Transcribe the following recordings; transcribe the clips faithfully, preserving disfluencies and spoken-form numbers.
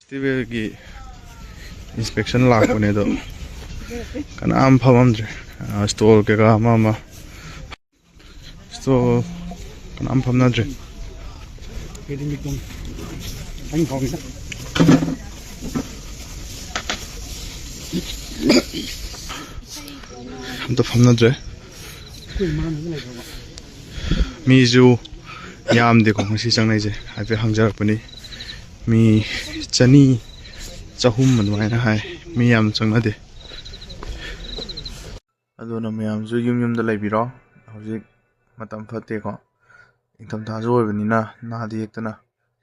ꯐꯦꯁꯇꯤꯚꯦꯜꯒꯤ ꯏꯟꯁꯄꯦꯛꯁꯟ ꯂꯥꯛꯄꯅꯦ, ꯑꯗꯣ ꯀꯅꯥꯝ ꯐꯝꯃꯝꯗ꯭ꯔꯦ꯫ ꯁ꯭ꯇꯣꯜ ꯀꯩꯀꯥ ꯑꯃ ꯑꯃ, ꯁ꯭ꯇꯣꯜ ꯀꯅꯥꯝ ꯐꯝꯅꯗ꯭ꯔꯦ꯫ ꯑꯝꯇ ꯐꯝꯅꯗ꯭ꯔꯦ꯫ ꯃꯤꯁꯨ ꯌꯥꯝꯗꯦꯀꯣ ꯉꯁꯤ ꯆꯪꯅꯩꯁꯦ, ꯍꯥꯏꯐꯦꯠ ꯍꯪꯖꯔꯛꯄꯅꯤ꯫ ꯃꯤ ꯆꯅꯤ, ꯆꯍꯨꯝ ꯑꯗꯨꯃꯥꯏꯅ ꯍꯥꯏ꯫ ꯃꯤ ꯌꯥꯝ ꯆꯪꯅꯗꯦ꯫ ꯑꯗꯨꯅ ꯃꯌꯥꯝꯁꯨ ꯌꯨꯝ ꯌꯨꯝꯗ ꯂꯩꯕꯤꯔꯣ꯫ ꯍꯧꯖꯤꯛ ꯃꯇꯝ ꯐꯠꯇꯦꯀꯣ, ꯅꯤꯡꯊꯝꯊꯥꯁꯨ ꯑꯣꯏꯕꯅꯤꯅ ꯅꯥꯗ ꯌꯦꯛꯇꯅ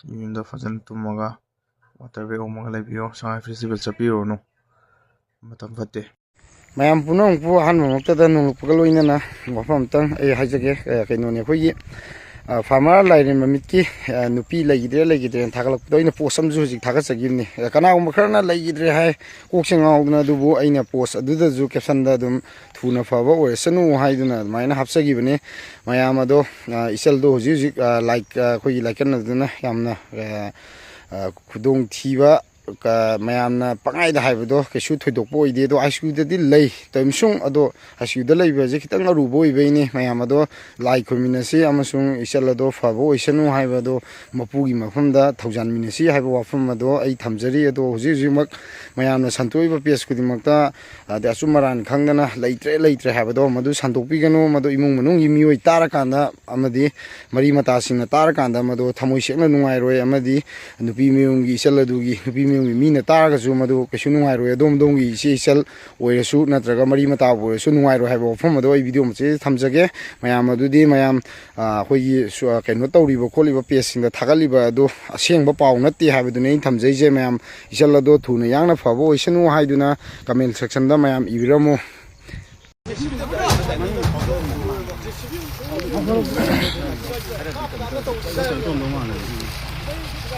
ꯌꯨꯝ ꯌꯨꯝꯗ ꯐꯖꯅ ꯇꯨꯝꯃꯒ ꯋꯥꯇꯔ ꯕꯦꯒ ꯑꯣꯝꯃꯒ ꯂꯩꯕꯤꯔꯣ꯫ ꯁꯉꯥꯏ ꯐꯦꯁꯇꯤꯚꯦꯜ ꯆꯠꯄꯤꯔꯨꯔꯅꯨ, ꯃꯇꯝ ꯐꯠꯇꯦ꯫ ꯃꯌꯥꯝ ꯄꯨꯝꯅꯃꯛꯄꯨ ꯑꯍꯥꯟꯕꯃꯛꯇꯗ ꯅꯣꯡꯂꯨꯛꯄꯒ ꯂꯣꯏꯅꯅ ꯋꯥꯐꯝ ꯑꯝꯇꯪ ꯑꯩ ꯍꯥꯏꯖꯒꯦ꯫ ꯑ, ꯀꯩꯅꯣꯅꯦ, ꯑꯩꯈꯣꯏꯒꯤ, ꯑ, ꯐꯥꯔꯃꯔ ꯂꯥꯏꯔꯦꯝꯕ ꯃꯤꯠꯀꯤ, ꯑ, ꯅꯨꯄꯤ ꯂꯩꯈꯤꯗ꯭ꯔꯦ ꯂꯩꯈꯤꯗ꯭ꯔꯦꯅ ꯊꯥꯒꯠꯂꯛꯄꯗꯣ ꯑꯩꯅ ꯄꯣꯁ ꯑꯃꯁꯨ ꯍꯧꯖꯤꯛ ꯊꯥꯒꯠꯆꯈꯤꯕꯅꯤ꯫ ꯑ, ꯀꯅꯥꯒꯨꯝꯕ ꯈꯔꯅ ꯂꯩꯈꯤꯗ꯭ꯔꯦ ꯍꯥꯏ, ꯀꯣꯛꯁꯦ ꯉꯥꯎꯗꯅ, ꯑꯗꯨꯕꯨ ꯑꯩꯅ ꯄꯣꯁ ꯑꯗꯨꯗꯁꯨ ꯀꯦꯞꯁꯟꯗ ꯑꯗꯨꯝ "ꯊꯨꯅ ꯐꯕ ꯑꯣꯏꯔꯁꯅꯨ" ꯍꯥꯏꯗꯨꯅ ꯑꯗꯨꯃꯥꯏꯅ ꯍꯥꯞꯆꯈꯤꯕꯅꯤ꯫ ꯃꯌꯥꯝ ꯑꯗꯣ, ꯑ, ꯏꯆꯜꯗꯣ ꯍꯧꯖꯤꯛ ꯍꯧꯖꯤꯛ, ꯑ, ꯂꯥꯏꯛ-, ꯑ, ꯑꯩꯈꯣꯏꯒꯤ ꯂꯥꯏꯀꯠꯅꯗꯨꯅ ꯌꯥꯝꯅ, ꯑ, ꯑ, ꯈꯨꯗꯣꯡꯊꯤꯕ ꯀ-, ꯃꯌꯥꯝꯅ ꯄꯪꯍꯥꯏꯗ ꯍꯥꯏꯕꯗꯣ ꯀꯩꯁꯨ ꯊꯣꯏꯗꯣꯛꯄ ꯑꯣꯏꯗꯦ꯫ ꯑꯗꯣ ꯑꯥꯏ ꯁꯤ ꯌꯨꯗꯗꯤ ꯂꯩ, ꯇꯧꯏꯃꯁꯨꯡ꯫ ꯑꯗꯣ ꯑꯥꯏ ꯁꯤ ꯌꯨꯗ ꯂꯩꯕꯁꯦ ꯈꯤꯇꯪ ꯑꯔꯨꯕ ꯑꯣꯏꯕꯩꯅꯦ꯫ ꯃꯌꯥꯝ ꯑꯗꯣ ꯂꯥꯏ ꯈꯨꯔꯨꯝꯃꯤꯟꯅꯁꯤ ꯑꯃꯁꯨꯡ ꯏꯆꯜ ꯑꯗꯣ ꯐꯕ ꯑꯣꯏꯁꯅꯨ ꯍꯥꯏꯕ ꯑꯗꯣ ꯃꯄꯨꯒꯤ ꯃꯐꯝꯗ ꯊꯧꯖꯥꯟꯃꯤꯟꯅꯁꯤ ꯍꯥꯏꯕ ꯋꯥꯐꯝ ꯑꯗꯣ ꯑꯩ ꯊꯝꯖꯔꯤ꯫ ꯑꯗꯣ ꯍꯧꯖꯤꯛ ꯍꯧꯖꯤꯛꯃꯛ ꯃꯌꯥꯝꯅ ꯁꯟꯇꯣꯛꯏꯕ ꯄꯦꯖ ꯈꯨꯗꯤꯡꯃꯛꯇ, ꯑꯗꯩ ꯑꯆꯨꯝ ꯑꯔꯥꯟ ꯈꯪꯗꯅ ꯂꯩꯇ꯭ꯔꯦ ꯂꯩꯇ꯭ꯔꯦ ꯍꯥꯏꯕꯗꯣ ꯃꯗꯨ ꯁꯟꯗꯣꯛꯄꯤꯒꯅꯨ꯫ ꯃꯗꯨ ꯏꯃꯨꯡ ꯃꯅꯨꯡꯒꯤ ꯃꯤꯑꯣꯏ ꯇꯥꯔꯀꯥꯟꯗ ꯑꯃꯗꯤ ꯃꯔꯤ ꯃꯇꯥꯁꯤꯡꯅ ꯇꯥꯔꯀꯥꯟꯗ ꯃꯗꯨ ꯊꯃꯣꯏ ꯁꯦꯡꯅ ꯅꯨꯡꯉꯥꯏꯔꯣꯏ, ꯑꯃꯗꯤ ꯅꯨꯄꯤ ꯃꯌꯨꯝꯒꯤ ꯏꯆꯜ ꯑꯗꯨꯒꯤ, ꯅꯨꯄꯤ ꯃꯌꯨꯝꯒꯤ ꯃꯤꯅ ꯇꯥꯔꯒꯁꯨ ꯃꯗꯨ ꯀꯩꯁꯨ ꯅꯨꯡꯉꯥꯏꯔꯣꯏ꯫ ꯑꯗꯣꯝ ꯑꯗꯣꯝꯒꯤ ꯏꯆꯦ ꯏꯆꯜ ꯑꯣꯏꯔꯁꯨ ꯅꯠꯇ꯭ꯔꯒ ꯃꯔꯤ ꯃꯇꯥꯕꯨ ꯑꯣꯏꯔꯁꯨ ꯅꯨꯡꯉꯥꯏꯔꯣꯏ ꯍꯥꯏꯕ ꯋꯥꯐꯝ ꯑꯗꯣ ꯑꯩ ꯚꯤꯗꯤꯑꯣ ꯃꯆꯦꯠ ꯊꯝꯖꯒꯦ꯫ ꯃꯌꯥꯝ ꯑꯗꯨꯗꯤ ꯃꯌꯥꯝ, ꯑ, ꯑꯩꯈꯣꯏꯒꯤ ꯁꯨ-, ꯑ, ꯀꯩꯅꯣ ꯇꯧꯔꯤꯕ ꯈꯣꯠꯂꯤꯕ ꯄꯦꯖꯁꯤꯡꯗ ꯊꯥꯒꯠꯂꯤꯕ ꯑꯗꯨ ꯑꯁꯦꯡꯕ ꯄꯥꯎ ꯅꯠꯇꯦ ꯍꯥꯏꯕꯗꯨꯅꯤ ꯑꯩꯅ ꯊꯝꯖꯩꯁꯦ꯫ ꯃꯌꯥꯝ ꯏꯆꯜ ꯑꯗꯣ ꯊꯨꯅ ꯌꯥꯡꯅ ꯐꯕ ꯑꯣꯏꯁꯅꯨ ꯍꯥꯏꯗꯨꯅ ꯀꯃꯦꯟ ꯁꯦꯛꯁꯟꯗ ꯃꯌꯥꯝ ꯏꯕꯤꯔꯝꯃꯨ꯫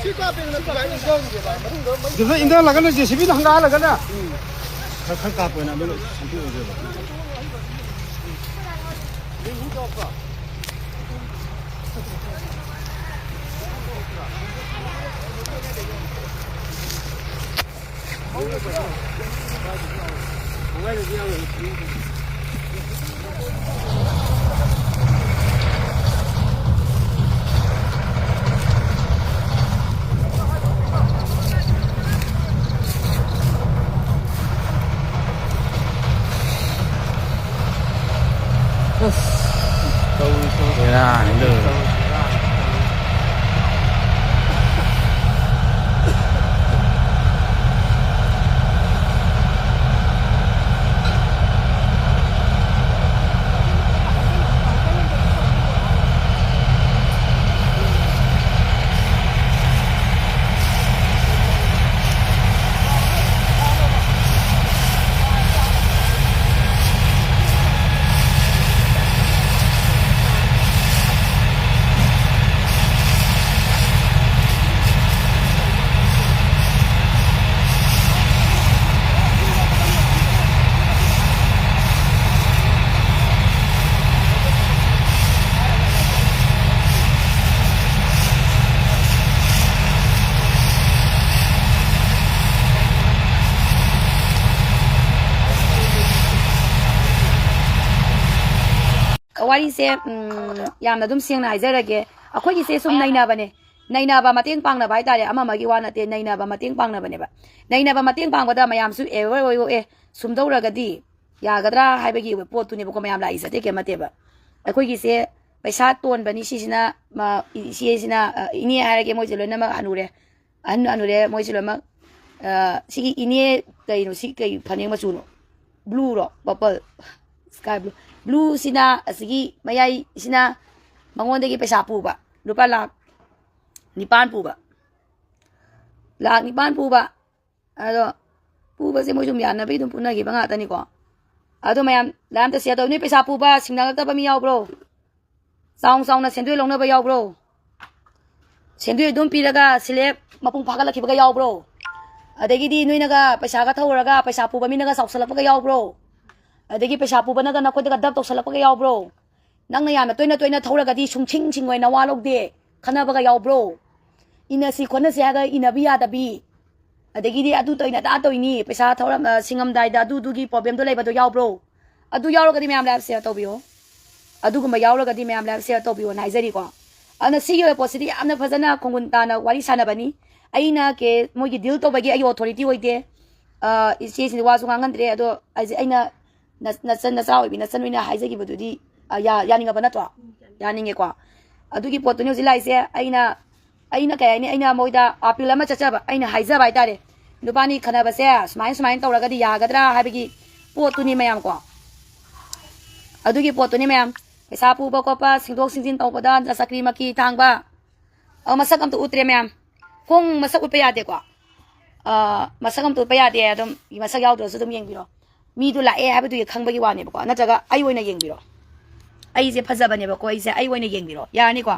ꯁꯤ ꯀꯥꯞꯄꯦꯗꯅ ꯇꯨꯔꯥꯏ ꯏꯟꯖꯟꯒꯦꯕ ꯃꯅꯨꯡꯗ ꯃꯩ ꯁꯤꯗ ꯏꯟꯊꯍꯜꯂꯒꯅꯦ, ꯖꯦ ꯁꯤ ꯕꯤꯅ ꯍꯪꯒꯥꯍꯜꯂꯒꯅꯦ꯫ ꯈꯔ, ꯈꯔ ꯀꯥꯞꯄꯣꯅ ꯑꯗꯨꯒ ꯁꯦꯝꯗꯣꯛꯑꯁꯦꯕ꯫ ꯕꯦꯔꯥꯅꯤ ꯂꯣꯏꯔꯦ꯫ ꯋꯥꯔꯤꯁꯦ, ꯎꯝ, ꯌꯥꯝꯅ ꯑꯗꯨꯝ ꯁꯦꯡꯅ ꯍꯥꯏꯖꯔꯒꯦ꯫ ꯑꯩꯈꯣꯏꯒꯤꯁꯦ ꯁꯨꯝ ꯅꯩꯅꯕꯅꯦ꯫ ꯅꯩꯅꯕ, ꯃꯇꯦꯡ ꯄꯥꯡꯅꯕ ꯍꯥꯏꯇꯥꯔꯦ꯫ ꯑꯃ ꯑꯃꯒꯤ ꯋꯥ ꯅꯠꯇꯦ, ꯅꯩꯅꯕ, ꯃꯇꯦꯡ ꯄꯥꯡꯅꯕꯅꯦꯕ꯫ ꯅꯩꯅꯕ, ꯃꯇꯦꯡ ꯄꯥꯡꯕꯗ ꯃꯌꯥꯝꯁꯨ aware ꯑꯣꯏꯌꯣ꯫ ꯑꯦ, ꯁꯨꯝ ꯇꯧꯔꯒꯗꯤ ꯌꯥꯒꯗ꯭ꯔꯥ ꯍꯥꯏꯕꯒꯤ ꯄꯣꯠꯇꯨꯅꯦꯕꯀꯣ ꯃꯌꯥꯝ ꯂꯥꯛꯏꯁꯦ, ꯑꯇꯩ ꯀꯩꯝ ꯅꯠꯇꯦꯕ꯫ ꯑꯩꯈꯣꯏꯒꯤꯁꯦ ꯄꯩꯁꯥ ꯇꯣꯟꯕꯅꯤ ꯁꯤꯁꯤꯅ, ꯃ-, ꯏꯆꯦꯁꯤꯅ, ꯑ, ꯏꯅꯦ ꯍꯥꯏꯔꯒꯦ, ꯃꯣꯏꯁꯦ ꯂꯣꯏꯅꯃꯛ ꯍꯅꯨꯔꯦ꯫ ꯑꯍꯟ ꯍꯅꯨꯔꯦ, ꯃꯣꯏꯁꯦ ꯂꯣꯏꯅꯃꯛ꯫ ꯑ, ꯁꯤꯒꯤ ꯏꯅꯦ, ꯀꯩꯅꯣ, ꯁꯤ ꯀꯩ ꯐꯅꯦꯛ ꯃꯆꯨꯅꯣ? Blueꯔꯣ? Purple? Sky blue? Blueꯁꯤꯅ, ꯑꯁꯤꯒꯤ ꯃꯌꯥꯏꯁꯤꯅ ꯃꯉꯣꯟꯗꯒꯤ ꯄꯩꯁꯥ ꯄꯨꯕ, ꯂꯨꯄꯥ ꯂꯥꯛ ꯅꯤꯄꯥꯟ ꯄꯨꯕ꯫ ꯂꯥꯛ ꯅꯤꯄꯥꯟ ꯄꯨꯕ꯫ ꯑꯗꯣ ꯄꯨꯕꯁꯦ ꯃꯣꯏꯁꯨ ꯌꯥꯅꯕꯒꯤ ꯑꯗꯨꯝ ꯄꯨꯅꯈꯤꯕ ꯉꯥꯛꯇꯅꯤꯀꯣ꯫ ꯑꯗꯣ ꯃꯌꯥꯝ ꯂꯥꯏ ꯑꯝꯇ share ꯇꯧ꯫ ꯅꯣꯏ ꯄꯩꯁꯥ ꯄꯨꯕ ꯁꯤꯡꯅꯔꯛꯇꯕ ꯃꯤ ꯌꯥꯎꯕ꯭ꯔꯣ? ꯆꯥꯎꯅ ꯆꯥꯎꯅ ꯁꯦꯟꯗꯣꯏ ꯂꯧꯅꯕ ꯌꯥꯎꯕ꯭ꯔꯣ? ꯁꯦꯟꯗꯣꯏ ꯑꯗꯨꯝ ꯄꯤꯔꯒ slab ꯃꯄꯨꯡ ꯐꯥꯒꯠꯂꯛꯈꯤꯕꯒ ꯌꯥꯎꯕ꯭ꯔꯣ? ꯑꯗꯒꯤꯗꯤ ꯅꯣꯏꯅꯒ ꯄꯩꯁꯥꯒ ꯊꯧꯔꯒ ꯄꯩꯁꯥ ꯄꯨꯕ ꯃꯤꯅꯒ ꯆꯥꯎꯁꯜꯂꯛꯄꯒ ꯌꯥꯎꯕ꯭ꯔꯣ? ꯑꯗꯒꯤ ꯄꯩꯁꯥ ꯄꯨꯕꯅꯒ ꯅꯈꯣꯏꯗꯒ ꯗꯞ ꯇꯧꯁꯜꯂꯛꯄꯒ ꯌꯥꯎꯕ꯭ꯔꯣ? ꯅꯪꯅ ꯌꯥꯝꯅ ꯇꯣꯏꯅ ꯇꯣꯏꯅ ꯊꯧꯔꯒꯗꯤ ꯁꯨꯡꯁꯤꯡ ꯁꯤꯡꯉꯣꯏ, ꯅꯋꯥ ꯂꯧꯗꯦ, ꯈꯟꯅꯕꯒ ꯌꯥꯎꯕ꯭ꯔꯣ? ꯏꯟꯅꯁꯤ ꯈꯣꯠꯅꯁꯤ ꯍꯥꯏꯔꯒ ꯏꯟꯅꯕ ꯌꯥꯗꯕꯤ, ꯑꯗꯒꯤꯗꯤ ꯑꯗꯨ ꯇꯧꯏꯅꯤ, ꯑꯗꯥ ꯇꯧꯏꯅꯤ, ꯄꯩꯁꯥ ꯊꯧꯔꯝ, ꯑ, ꯁꯤꯡꯉꯝꯗꯥꯏꯗ ꯑꯗꯨꯗꯨꯒꯤ problemꯗꯣ ꯂꯩꯕꯗꯣ ꯌꯥꯎꯕ꯭ꯔꯣ? ꯑꯗꯨ ꯌꯥꯎꯔꯒꯗꯤ ꯃꯌꯥꯝ live share ꯇꯧꯕꯤꯌꯣ꯫ ꯑꯗꯨꯒꯨꯝꯕ ꯌꯥꯎꯔꯒꯗꯤ ꯃꯌꯥꯝ live share ꯇꯧꯕꯤꯌꯣꯅ ꯍꯥꯏꯖꯔꯤꯀꯣ꯫ ꯑꯗꯨꯅ ꯁꯤꯒꯤ ꯑꯣꯏꯕ ꯄꯣꯠꯁꯤꯗꯤ ꯌꯥꯝꯅ ꯐꯖꯅ ꯈꯣꯡꯒꯨꯟ ꯇꯥꯅ ꯋꯥꯔꯤ ꯁꯥꯟꯅꯕꯅꯤ꯫ ꯑꯩꯅ ꯀꯦ-, ꯃꯣꯏꯒꯤ deal ꯇꯧꯕꯒꯤ ꯑꯩꯒꯤ authority ꯑꯣꯏꯗꯦ꯫ ꯑ, ꯏꯆꯦꯁꯤꯡꯗꯤ ꯋꯥꯁꯨ ꯉꯥꯡꯍꯟꯗ꯭ꯔꯦ꯫ ꯑꯗꯣ ꯑꯩꯁꯦ, ꯑꯩꯅ ꯅ-, ꯅꯆꯟ, ꯅꯆꯥ ꯑꯣꯏꯕꯤ ꯅꯆꯟ ꯑꯣꯏꯅ ꯍꯥꯏꯖꯈꯤꯕꯗꯨꯗꯤ, ꯑ, ꯌꯥ-, ꯌꯥꯅꯤꯡꯉꯕ ꯅꯠꯇ꯭ꯔꯣ? ꯌꯥꯅꯤꯡꯉꯦꯀꯣ꯫ ꯑꯗꯨꯒꯤ ꯄꯣꯠꯇꯨꯅꯤ ꯍꯧꯖꯤꯛ ꯂꯥꯛꯏꯁꯦ꯫ ꯑꯩꯅ, ꯑꯩꯅ ꯀꯩ ꯍꯥꯏꯅꯤ, ꯑꯩꯅ ꯃꯣꯏꯗ appeal ꯑꯃ ꯆꯠꯆꯕ, ꯑꯩꯅ ꯍꯥꯏꯖꯕ ꯍꯥꯏꯇꯥꯔꯦ, ꯅꯨꯄꯥꯅꯤ ꯈꯟꯅꯕꯁꯦ ꯁꯨꯃꯥꯏꯅ, ꯁꯨꯃꯥꯏꯅ ꯇꯧꯔꯒꯗꯤ ꯌꯥꯒꯗ꯭ꯔꯥ ꯍꯥꯏꯕꯒꯤ ꯄꯣꯠꯇꯨꯅꯤ ꯃꯌꯥꯝ ꯀꯣ꯫ ꯑꯗꯨꯒꯤ ꯄꯣꯠꯇꯨꯅꯤ ꯃꯌꯥꯝ꯫ ꯄꯩꯁꯥ ꯄꯨꯕ ꯈꯣꯠꯄ, ꯁꯤꯡꯗꯣꯛ ꯁꯤꯡꯖꯤꯟ ꯇꯧꯕꯗ ꯆꯀ꯭ꯔꯤ ꯃꯀꯤ ꯊꯥꯡꯕ, ꯑ, ꯃꯁꯛ ꯑꯝꯇ ꯎꯠꯇ꯭ꯔꯦ ꯃꯌꯥꯝ꯫ ꯈꯣꯡ ꯃꯁꯛ ꯎꯠꯄ ꯌꯥꯗꯦꯀꯣ꯫ ꯑ, ꯃꯁꯛ ꯑꯝꯇ ꯎꯠꯄ ꯌꯥꯗꯦ꯫ ꯑꯗꯨꯝ ꯃꯁꯛ ꯌꯥꯎꯗ꯭ꯔꯁꯨ ꯑꯗꯨꯝ ꯌꯦꯡꯕꯤꯔꯣ꯫ ꯃꯤꯗꯨ ꯂꯥꯛꯑꯦ ꯍꯥꯏꯕꯗꯨꯒꯤ ꯈꯪꯕꯒꯤ ꯋꯥꯅꯦꯕꯀꯣ, ꯅꯠꯇ꯭ꯔꯒ ꯑꯩ ꯑꯣꯏꯅ ꯌꯦꯡꯕꯤꯔꯣ꯫ ꯑꯩꯁꯦ ꯐꯖꯕꯅꯦꯕꯀꯣ, ꯑꯩꯁꯦ ꯑꯩ ꯑꯣꯏꯅ ꯌꯦꯡꯕꯤꯔꯣ, ꯌꯥꯔꯅꯤꯀꯣ?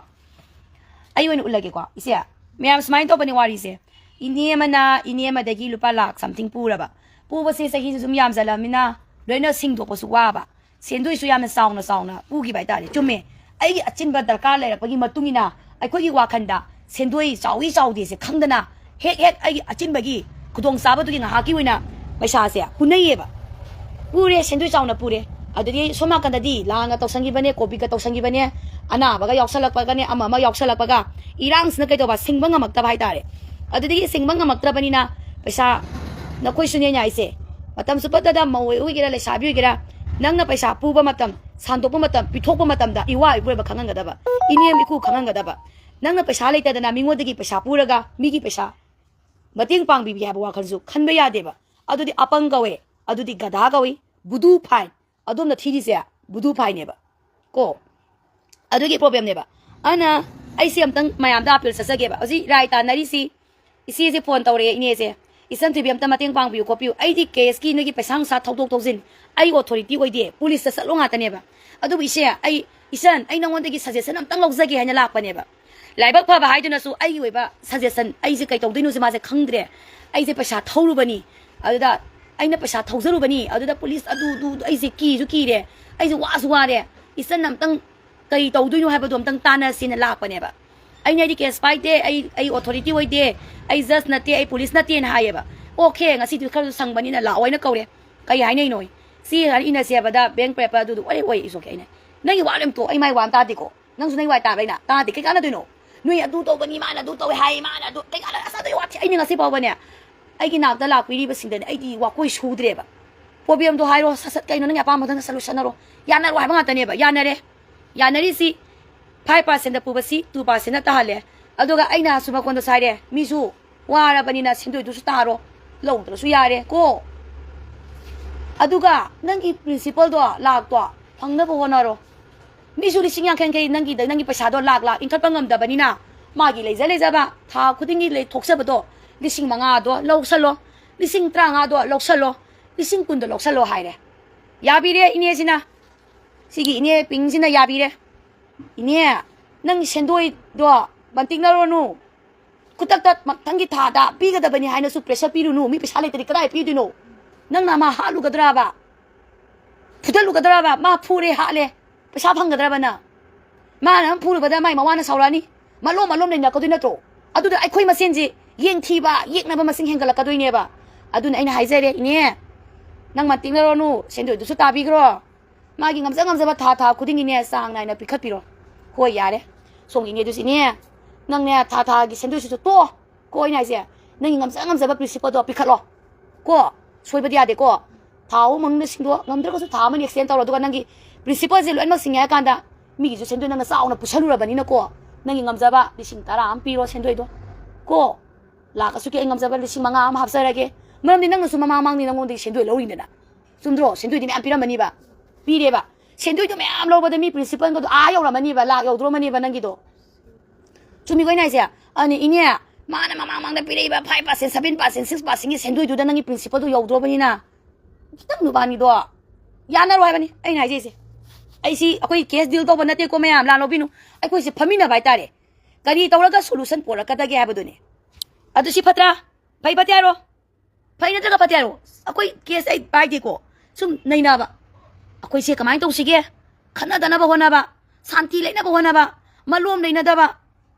ꯑꯩ ꯑꯣꯏꯅ ꯎꯠꯂꯒꯦꯀꯣ, ꯏꯆꯦ꯫ ꯃꯌꯥꯝ, ꯁꯨꯃꯥꯏꯅ ꯇꯧꯕꯅꯦ ꯋꯥꯔꯤꯁꯦ꯫ ꯏꯅꯦ ꯑꯃꯅ ꯏꯅꯦ ꯑꯃꯗꯒꯤ ꯂꯨꯄꯥ ꯂꯥꯛ something ꯄꯨꯔꯕ꯫ ꯄꯨꯕꯁꯦ ꯆꯍꯤꯁꯨ ꯁꯨꯝ ꯌꯥꯝꯖꯜꯂꯝꯅꯤꯅ ꯂꯣꯏꯅ ꯁꯤꯡꯗꯣꯛꯄꯁꯨ ꯋꯥꯕ꯫ ꯁꯦꯟꯗꯣꯏꯁꯨ ꯌꯥꯝꯅ ꯆꯥꯎꯅ ꯆꯥꯎꯅ ꯄꯨꯈꯤꯕ ꯍꯥꯏꯇꯥꯔꯦ꯫ ꯆꯨꯝꯃꯦ, ꯑꯩꯒꯤ ꯑꯆꯤꯟꯕ ꯗꯔꯀꯥꯔ ꯂꯩꯔꯛꯄꯒꯤ ꯃꯇꯨꯡ ꯏꯟꯅ ꯑꯩꯈꯣꯏꯒꯤ ꯋꯥꯈꯜꯗ ꯁꯦꯟꯗꯣꯏ ꯆꯥꯎꯏ ꯆꯥꯎꯗꯦꯁꯦ ꯈꯪꯗꯅ ꯍꯦꯛ ꯍꯦꯛ ꯑꯩꯒꯤ ꯑꯆꯤꯟꯕꯒꯤ ꯈꯨꯗꯣꯡꯆꯥꯕꯗꯨꯒꯤ ꯉꯥꯏꯍꯥꯛꯀꯤ ꯑꯣꯏꯅ ꯄꯩꯁꯥꯁꯦ ꯄꯨꯅꯩꯌꯦꯕ꯫ ꯄꯨꯔꯦ, ꯁꯦꯟꯗꯣꯏ ꯆꯥꯎꯅ ꯄꯨꯔꯦ꯫ ꯑꯗꯨꯗꯤ ꯁꯣꯝ ꯅꯥꯀꯟꯗꯗꯤ ꯂꯥꯟꯒ ꯇꯧꯁꯟꯈꯤꯕꯅꯦ, COVID-ꯀ ꯇꯧꯁꯟꯈꯤꯕꯅꯦ, ꯑꯅꯥꯕꯒ ꯌꯥꯎꯁꯜꯂꯛꯄꯒꯅꯦ, ꯑꯃ ꯑꯃ ꯌꯥꯎꯁꯜꯂꯛꯄꯒ, ꯏꯔꯥꯡꯁꯤꯅ ꯀꯩꯗꯧꯕ, ꯁꯤꯡꯕ ꯉꯝꯃꯛꯇꯕ ꯍꯥꯏꯇꯥꯔꯦ꯫ ꯑꯗꯨꯗꯒꯤ ꯁꯤꯡꯕ ꯉꯝꯃꯛꯇ꯭ꯔꯕꯅꯤꯅ ꯄꯩꯁꯥ, ꯅꯈꯣꯏꯁꯨꯅꯦ ꯍꯥꯏꯁꯦ, ꯃꯇꯝ ꯆꯨꯞꯄꯗꯗ ꯃꯧ ꯑꯣꯏꯒꯦꯔꯥ ꯂꯩꯁꯥꯕꯤ ꯑꯣꯏꯒꯦꯔꯥ, ꯅꯪꯅ ꯄꯩꯁꯥ ꯄꯨꯕ ꯃꯇꯝ, ꯁꯥꯟꯗꯣꯛꯄ ꯃꯇꯝ, ꯄꯤꯊꯣꯛꯄ ꯃꯇꯝꯗ ꯏꯋꯥ ꯏꯄꯨꯔꯣꯏꯕ ꯈꯪꯍꯟꯒꯗꯕ, ꯏꯅꯦꯝ ꯏꯀꯨ ꯈꯪꯍꯟꯒꯗꯕ꯫ ꯅꯪꯅ ꯄꯩꯁꯥ ꯂꯩꯇꯗꯅ ꯃꯤꯉꯣꯟꯗꯒꯤ ꯄꯩꯁꯥ ꯄꯨꯔꯒ ꯃꯤꯒꯤ ꯄꯩꯁꯥ ꯃꯇꯦꯡ ꯄꯥꯡꯕꯤꯒꯦ ꯍꯥꯏꯕ ꯋꯥꯈꯜꯁꯨ ꯈꯟꯕ ꯌꯥꯗꯦꯕ꯫ ꯑꯗꯨꯗꯤ ꯑꯄꯪ ꯀꯧꯋꯦ, ꯑꯗꯨꯗꯤ ꯒꯙꯥ ꯀꯧꯏ, ꯕꯨꯗꯨ ꯐꯥꯏꯟ꯫ ꯑꯗꯣꯝꯅ ꯊꯤꯔꯤꯁꯦ ꯕꯨꯗꯨ ꯐꯥꯏꯟꯅꯦꯕ ꯀꯣ꯫ ꯑꯗꯨꯒꯤ problemꯅꯦꯕ꯫ ꯑꯗꯨꯅ ꯑꯩꯁꯦ ꯑꯝꯇꯪ ꯃꯌꯥꯝꯗ appeal ꯆꯠꯆꯒꯦꯕ꯫ ꯍꯧꯖꯤꯛ ꯔꯥꯏ ꯇꯥꯟꯅꯔꯤꯁꯤ, ꯏꯆꯦꯁꯦ phone ꯇꯧꯔꯛꯑꯦ, "ꯏꯅꯦꯁꯦ, ꯏꯆꯟ ꯊꯣꯏꯕꯤ ꯑꯝꯇ ꯃꯇꯦꯡ ꯄꯥꯡꯕꯤꯌꯨ ꯈꯣꯠꯄꯤꯌꯨ, ꯑꯩꯗꯤ caseꯀꯤ ꯅꯣꯏꯒꯤ ꯄꯩꯁꯥ ꯅꯨꯡꯁꯥ ꯊꯧꯗꯣꯛ ꯊꯧꯖꯤꯟ ꯑꯩ authority ꯑꯣꯏꯗꯦ, policeꯇ ꯆꯠꯂꯣ" ꯉꯥꯛꯇꯅꯦꯕ꯫ ꯑꯗꯨꯕꯨ ꯏꯆꯦ, ꯑꯩ, ꯏꯆꯟ, ꯑꯩ ꯅꯉꯣꯟꯗꯒꯤ suggestion ꯑꯝꯇꯪ ꯂꯧꯖꯒꯦ ꯍꯥꯏꯅ ꯂꯥꯛꯄꯅꯦꯕ꯫ ꯂꯥꯏꯕꯛ ꯐꯕ ꯍꯥꯏꯗꯨꯅꯁꯨ ꯑꯩꯒꯤ ꯑꯣꯏꯕ suggestion, ꯑꯩꯁꯦ ꯀꯩ ꯇꯧꯗꯣꯏꯅꯣꯁꯦ ꯃꯥꯁꯦ ꯈꯪꯗ꯭ꯔꯦ꯫ ꯑꯩꯁꯦ ꯄꯩꯁꯥ ꯊꯧꯔꯨꯕꯅꯤ, ꯑꯗꯨꯗ ꯑꯩꯅ ꯄꯩꯁꯥ ꯊꯧꯖꯔꯨꯕꯅꯤ, ꯑꯗꯨꯗ police ꯑꯗꯨ, ꯑꯗꯨ, ꯑꯗꯨ, ꯑꯩꯁꯦ ꯀꯤꯁꯨ ꯀꯤꯔꯦ, ꯑꯩꯁꯦ ꯋꯥꯁꯨ ꯋꯥꯔꯦ꯫ ꯏꯆꯟ ꯑꯝꯇꯪ ꯀꯩ ꯇꯧꯗꯣꯏꯅꯣ ꯍꯥꯏꯕꯗꯣ ꯑꯝꯇꯪ ꯇꯥꯟꯅꯁꯦꯅ ꯂꯥꯛꯄꯅꯦꯕ꯫ ꯑꯩꯅ ꯑꯩꯗꯤ ꯀꯦꯁ ꯄꯥꯏꯗꯦ, ꯑꯩ ꯑꯩ ꯑꯣꯊꯣꯔꯤꯇꯤ ꯑꯣꯏꯗꯦ, ꯑꯩ ꯖꯁ ꯅꯠꯇꯦ, ꯑꯩ ꯄꯨꯂꯤꯁ ꯅꯠꯇꯦꯅ ꯍꯥꯏꯌꯦꯕ꯫ ꯑꯣꯀꯦ, ꯉꯁꯤꯗꯤ ꯈꯔꯁꯨ ꯁꯪꯕꯅꯤꯅ ꯂꯥꯛꯑꯣ ꯍꯥꯏꯅ ꯀꯧꯔꯦ꯫ ꯀꯩ ꯍꯥꯏꯅꯩꯅꯣ? ꯁꯤ ꯍꯥꯏꯅ ꯏꯟꯅꯁꯦ ꯍꯥꯏꯕꯗ ꯕꯦꯡ ꯄꯦꯄꯔ ꯑꯗꯨꯗꯨ ꯑꯣꯏ ꯑꯣꯏ ꯏꯁꯣꯛꯀꯦ ꯑꯩꯅ, ꯅꯪꯒꯤ ꯋꯥ ꯂꯣꯏ ꯇꯣꯛ, ꯑꯩ ꯃꯥꯏ ꯋꯥ ꯑꯃ ꯇꯥꯗꯦꯀꯣ, ꯅꯪꯁꯨ ꯅꯪ ꯋꯥ ꯇꯥꯕ ꯑꯩꯅ ꯇꯥꯗꯦ꯫ ꯀꯩ ꯀꯥꯟꯅꯗꯣꯏꯅꯣ? ꯅꯣꯏ ꯑꯗꯨ ꯇꯧꯕꯅꯤ, ꯃꯥꯅ ꯑꯗꯨ ꯇꯧꯋꯦ ꯍꯥꯏ, ꯃꯥꯅ ꯑꯗꯨ ꯀꯩ ꯀꯥꯟꯅ? ꯑꯁ ꯑꯗꯨꯒꯤ ꯋꯥꯊꯤ ꯑꯩꯅ ꯉꯁꯤ ꯐꯥꯎꯕꯅꯦ ꯑꯩꯒꯤ ꯅꯥꯛꯇ ꯂꯥꯛꯄꯤꯔꯤꯕꯁꯤꯡꯗꯅꯦ ꯑꯩꯗꯤ ꯋꯥꯀꯣꯏ ꯁꯨꯗ꯭ꯔꯦꯕ꯫ ꯄ꯭ꯔꯣꯕ꯭ꯂꯦꯝꯗꯣ ꯍꯥꯏꯔꯣ, ꯁꯠ ꯁꯠ ꯀꯩꯅꯣ ꯅꯪꯒꯤ ꯑꯄꯥꯝꯕꯗꯣ ꯁꯠ ꯁꯠ ꯂꯣꯏꯁꯟꯅꯔꯣ꯫ ꯌꯥꯅꯔꯣ ꯍꯥꯏꯕ ꯉꯥꯛꯇꯅꯦꯕ꯫ ꯌꯥꯅꯔꯦ, ꯌꯥꯅꯔꯤꯁꯤ ꯐꯥꯏꯚ ꯄꯥꯔꯁꯦꯟꯗ ꯄꯨꯕꯁꯤ ꯇꯨ ꯄꯥꯔꯁꯦꯟꯗ ꯇꯥꯍꯜꯂꯦ꯫ ꯑꯗꯨꯒ ꯑꯩꯅ ꯁꯨꯃꯀꯣꯟꯗꯁꯨ ꯍꯥꯏꯔꯦ, ꯃꯤꯁꯨ ꯋꯥꯔꯕꯅꯤꯅ ꯁꯦꯟꯗꯣꯏꯗꯨꯁꯨ ꯇꯥꯔꯣ, ꯂꯧꯗ꯭ꯔꯁꯨ ꯌꯥꯔꯦ ꯀꯣ꯫ ꯑꯗꯨꯒ ꯅꯪꯒꯤ ꯄ꯭ꯔꯤꯟꯁꯤꯄꯜꯗꯣ, ꯂꯥꯛꯇꯣ ꯐꯪꯅꯕ ꯍꯣꯠꯅꯔꯣ꯫ ꯃꯤꯁꯨ ꯂꯤꯁꯤꯡ ꯌꯥꯡꯈꯩ ꯌꯥꯡꯈꯩ ꯅꯪꯒꯤ ꯅꯪꯒꯤ ꯄꯩꯁꯥꯗꯣ ꯂꯥꯛ ꯂꯥꯛ ꯏꯟꯈꯠꯄ ꯉꯝꯗꯕꯅꯤꯅ ꯃꯥꯒꯤ ꯂꯩꯖ ꯂꯩꯖꯕ ꯊꯥ ꯈꯨꯗꯤꯡꯒꯤ ꯂꯩ ꯊꯣꯛꯆꯕꯗꯣ ꯂꯤꯁꯤꯡ ꯃꯉꯥꯗꯣ ꯂꯧꯁꯜꯂꯣ, ꯂꯤꯁꯤꯡ ꯇꯔꯥꯃꯉꯥꯗꯣ ꯂꯧꯁꯜꯂꯣ, ꯂꯤꯁꯤꯡ ꯀꯨꯟꯗꯣ ꯂꯧꯁꯜꯂꯣ ꯍꯥꯏꯔꯦ꯫ ꯌꯥꯕꯤꯔꯦ ꯏꯅꯦꯁꯤꯅ, ꯁꯤꯒꯤ ꯏꯅꯦ ꯄꯤꯡꯁꯤꯅ ꯌꯥꯕꯤꯔꯦ꯫ ꯏꯅꯦ, ꯅꯪ ꯁꯦꯟꯗꯣꯏꯗꯣ ꯃꯟꯇꯤꯛꯅꯔꯣꯅꯨ, ꯈꯨꯗꯛꯇ ꯃꯊꯪꯒꯤ ꯊꯥꯗ ꯄꯤꯒꯗꯕꯅꯤ ꯍꯥꯏꯅꯁꯨ ꯄ꯭ꯔꯦꯁꯔ ꯄꯤꯔꯨꯅꯨ꯫ ꯃꯤ ꯄꯩꯁꯥ ꯂꯩꯇ꯭ꯔꯗꯤ ꯀꯗꯥꯏ ꯄꯤꯗꯣꯏꯅꯣ? ꯅꯪꯅ ꯃꯥ ꯍꯥꯠꯂꯨꯒꯗ꯭ꯔꯕ? ꯐꯨꯗꯠꯂꯨꯒꯗ꯭ꯔꯕ? ꯃꯥ ꯐꯨꯔꯦ ꯍꯥꯠꯂꯦ, ꯄꯩꯁꯥ ꯐꯪꯒꯗ꯭ꯔꯕ ꯅꯪ? ꯃꯥꯅ ꯑꯃ ꯐꯨꯔꯨꯕꯗ ꯃꯥꯏ ꯃꯋꯥꯅ ꯁꯥꯎꯔꯛꯑꯅꯤ, ꯃꯂꯣꯝ ꯃꯂꯣꯝ ꯂꯩꯅꯔꯛꯀꯗꯣꯏ ꯅꯠꯇ꯭ꯔꯣ? ꯑꯗꯨꯗ ꯑꯩꯈꯣꯏ ꯃꯁꯦꯟꯁꯤ ꯌꯦꯡꯊꯤꯕ ꯌꯦꯛꯅꯕ ꯃꯁꯤꯡ ꯍꯦꯟꯒꯠꯂꯛꯀꯗꯣꯏꯅꯦꯕ꯫ ꯑꯗꯨꯅ ꯑꯩꯅ ꯍꯥꯏꯖꯔꯦ, ꯏꯅꯦ, ꯅꯪ ꯃꯟꯇꯤꯛꯅꯔꯣꯅꯨ, ꯁꯦꯟꯗꯣꯏꯗꯨꯁꯨ ꯇꯥꯕꯤꯈ꯭ꯔꯣ꯫ ꯃꯥꯒꯤ ꯉꯝꯖ ꯉꯝꯖꯕ ꯊꯥ ꯊꯥ ꯈꯨꯗꯤꯡꯒꯤꯅꯦ ꯆꯥꯡ ꯅꯥꯏꯅ ꯄꯤꯈꯠꯄꯤꯔꯣ꯫ ꯍꯣꯏ, ꯌꯥꯔꯦ꯫ ꯁꯣꯝꯒꯤ ꯏꯅꯦꯗꯨꯁꯨ, ꯏꯅꯦ, ꯅꯪꯅꯦ ꯊꯥ ꯊꯥꯒꯤ ꯁꯦꯟꯗꯣꯏꯁꯤꯁꯨ ꯇꯣꯛꯑꯣ꯫ ꯀꯣ ꯑꯩꯅ ꯍꯥꯏꯁꯦ, ꯅꯪꯒꯤ ꯉꯝꯖ ꯉꯝꯖꯕ ꯄ꯭ꯔꯤꯟꯁꯤꯄꯜꯗꯣ ꯄꯤꯈꯠꯂꯣ꯫ ꯀꯣ, ꯁꯣꯏꯕꯗꯤ ꯌꯥꯗꯦꯀꯣ꯫ ꯊꯥ ꯑꯍꯨꯝ ꯃꯅꯨꯡꯗ ꯁꯤꯡꯗꯣ, ꯉꯝꯗ꯭ꯔꯒꯁꯨ ꯊꯥ ꯑꯃꯅꯤ ꯑꯦꯛꯁꯇꯦꯟ ꯇꯧꯔꯣ꯫ ꯑꯗꯨꯒ ꯅꯪꯒꯤ ꯄ꯭ꯔꯤꯟꯁꯤꯄꯜꯁꯦ ꯂꯣꯏꯅꯃꯛ ꯁꯤꯡꯉꯦ ꯍꯥꯏ ꯀꯥꯟꯗ ꯃꯤꯒꯤꯁꯨ ꯁꯦꯟꯗꯣꯏ ꯅꯪꯅ ꯆꯥꯎꯅ ꯄꯨꯁꯜꯂꯨꯔꯕꯅꯤꯅꯀꯣ, ꯅꯪꯒꯤ ꯉꯝꯖꯕ ꯂꯤꯁꯤꯡ ꯇꯔꯥ ꯑꯃ ꯄꯤꯔꯣ ꯁꯦꯟꯗꯣꯏꯗꯣ꯫ ꯀꯣ, ꯂꯥꯛ ꯑꯁꯨꯛꯀꯤ ꯑꯩ ꯉꯝꯖꯕ ꯂꯤꯁꯤꯡ ꯃꯉꯥ ꯑꯃ ꯍꯥꯞꯆꯔꯒꯦ꯫ ꯃꯔꯝꯗꯤ ꯅꯪꯅꯁꯨ ꯃꯃꯥꯡ ꯃꯃꯥꯡꯅꯤ ꯅꯪꯉꯣꯟꯗꯒꯤ ꯁꯦꯟꯗꯣꯏ ꯂꯧꯔꯤꯗꯅ꯫ ꯆꯨꯝꯗ꯭ꯔꯣ? ꯁꯦꯟꯗꯣꯏꯗꯤ ꯃꯌꯥꯝ ꯄꯤꯔꯝꯃꯅꯤꯕ꯫ ꯄꯤꯔꯦꯕ꯫ ꯁꯦꯟꯗꯣꯏꯗꯣ ꯃꯌꯥꯝ ꯂꯧꯕꯗ ꯃꯤ ꯄ꯭ꯔꯤꯟꯁꯤꯄꯜꯒꯗꯣ ꯑꯥ ꯌꯧꯔꯝꯃꯅꯤꯕ, ꯂꯥꯛ ꯌꯧꯗ꯭ꯔꯣꯃꯅꯤꯕ ꯅꯪꯒꯤꯗꯣ꯫ ꯆꯨꯝꯃꯤꯀꯣ ꯑꯩꯅ ꯍꯥꯏꯁꯦ? ꯑꯗꯨꯅꯤ ꯏꯅꯦ, ꯃꯥꯅ ꯃꯃꯥꯡ ꯃꯃꯥꯡꯗ ꯄꯤꯔꯛꯏꯕ five percent, seven percent, six ꯄꯥꯔꯁꯦꯟꯒꯤ ꯁꯦꯟꯗꯣꯏꯗꯨꯗ ꯅꯪꯒꯤ ꯄ꯭ꯔꯤꯟꯁꯤꯄꯜꯗꯨ ꯌꯧꯗ꯭ꯔꯣꯕꯅꯤꯅ ꯈꯤꯇꯪ ꯅꯨꯕꯥꯅꯤꯗꯣ ꯌꯥꯅꯔꯣ ꯍꯥꯏꯕꯅꯤ ꯑꯩꯅ ꯍꯥꯏꯖꯩꯁꯦ꯫ ꯑꯩꯁꯤ ꯑꯩꯈꯣꯏ ꯀꯦꯁ ꯗꯤꯜ ꯇꯧꯕ ꯅꯠꯇꯦꯀꯣ ꯃꯌꯥꯝ, ꯂꯥꯟ ꯂꯧꯕꯤꯅꯨ꯫ ꯑꯩꯈꯣꯏꯁꯦ ꯐꯝꯃꯤꯟꯅꯕ ꯍꯥꯏꯇꯥꯔꯦ꯫ ꯀꯔꯤ ꯇꯧꯔꯒ ꯁꯣꯂꯨꯁꯟ ꯄꯨꯔꯛꯀꯗꯒꯦ ꯍꯥꯏꯕꯗꯨꯅꯤ꯫ ꯑꯗꯨ ꯁꯤ ꯐꯠꯇ꯭ꯔꯥ? ꯐꯩ ꯐꯠꯇꯦ ꯍꯥꯏꯔꯣ? ꯐꯩ ꯅꯠꯇ꯭ꯔꯒ ꯐꯠꯇꯦ ꯍꯥꯏꯔꯣ? ꯑꯩꯈꯣꯏ ꯀꯦꯁ ꯑꯩ ꯄꯥꯏꯗꯦꯀꯣ꯫ ꯁꯨꯝ ꯅꯩꯅꯕ꯫ ꯑꯩꯈꯣꯏꯁꯦ ꯀꯃꯥꯏꯅ ꯇꯧꯁꯤꯒꯦ? ꯈꯠꯅꯗꯅꯕ ꯍꯣꯠꯅꯕ, ꯁꯥꯟꯇꯤ ꯂꯩꯅꯕ ꯍꯣꯠꯅꯕ, ꯃꯂꯣꯝ ꯂꯩꯅꯗꯕ,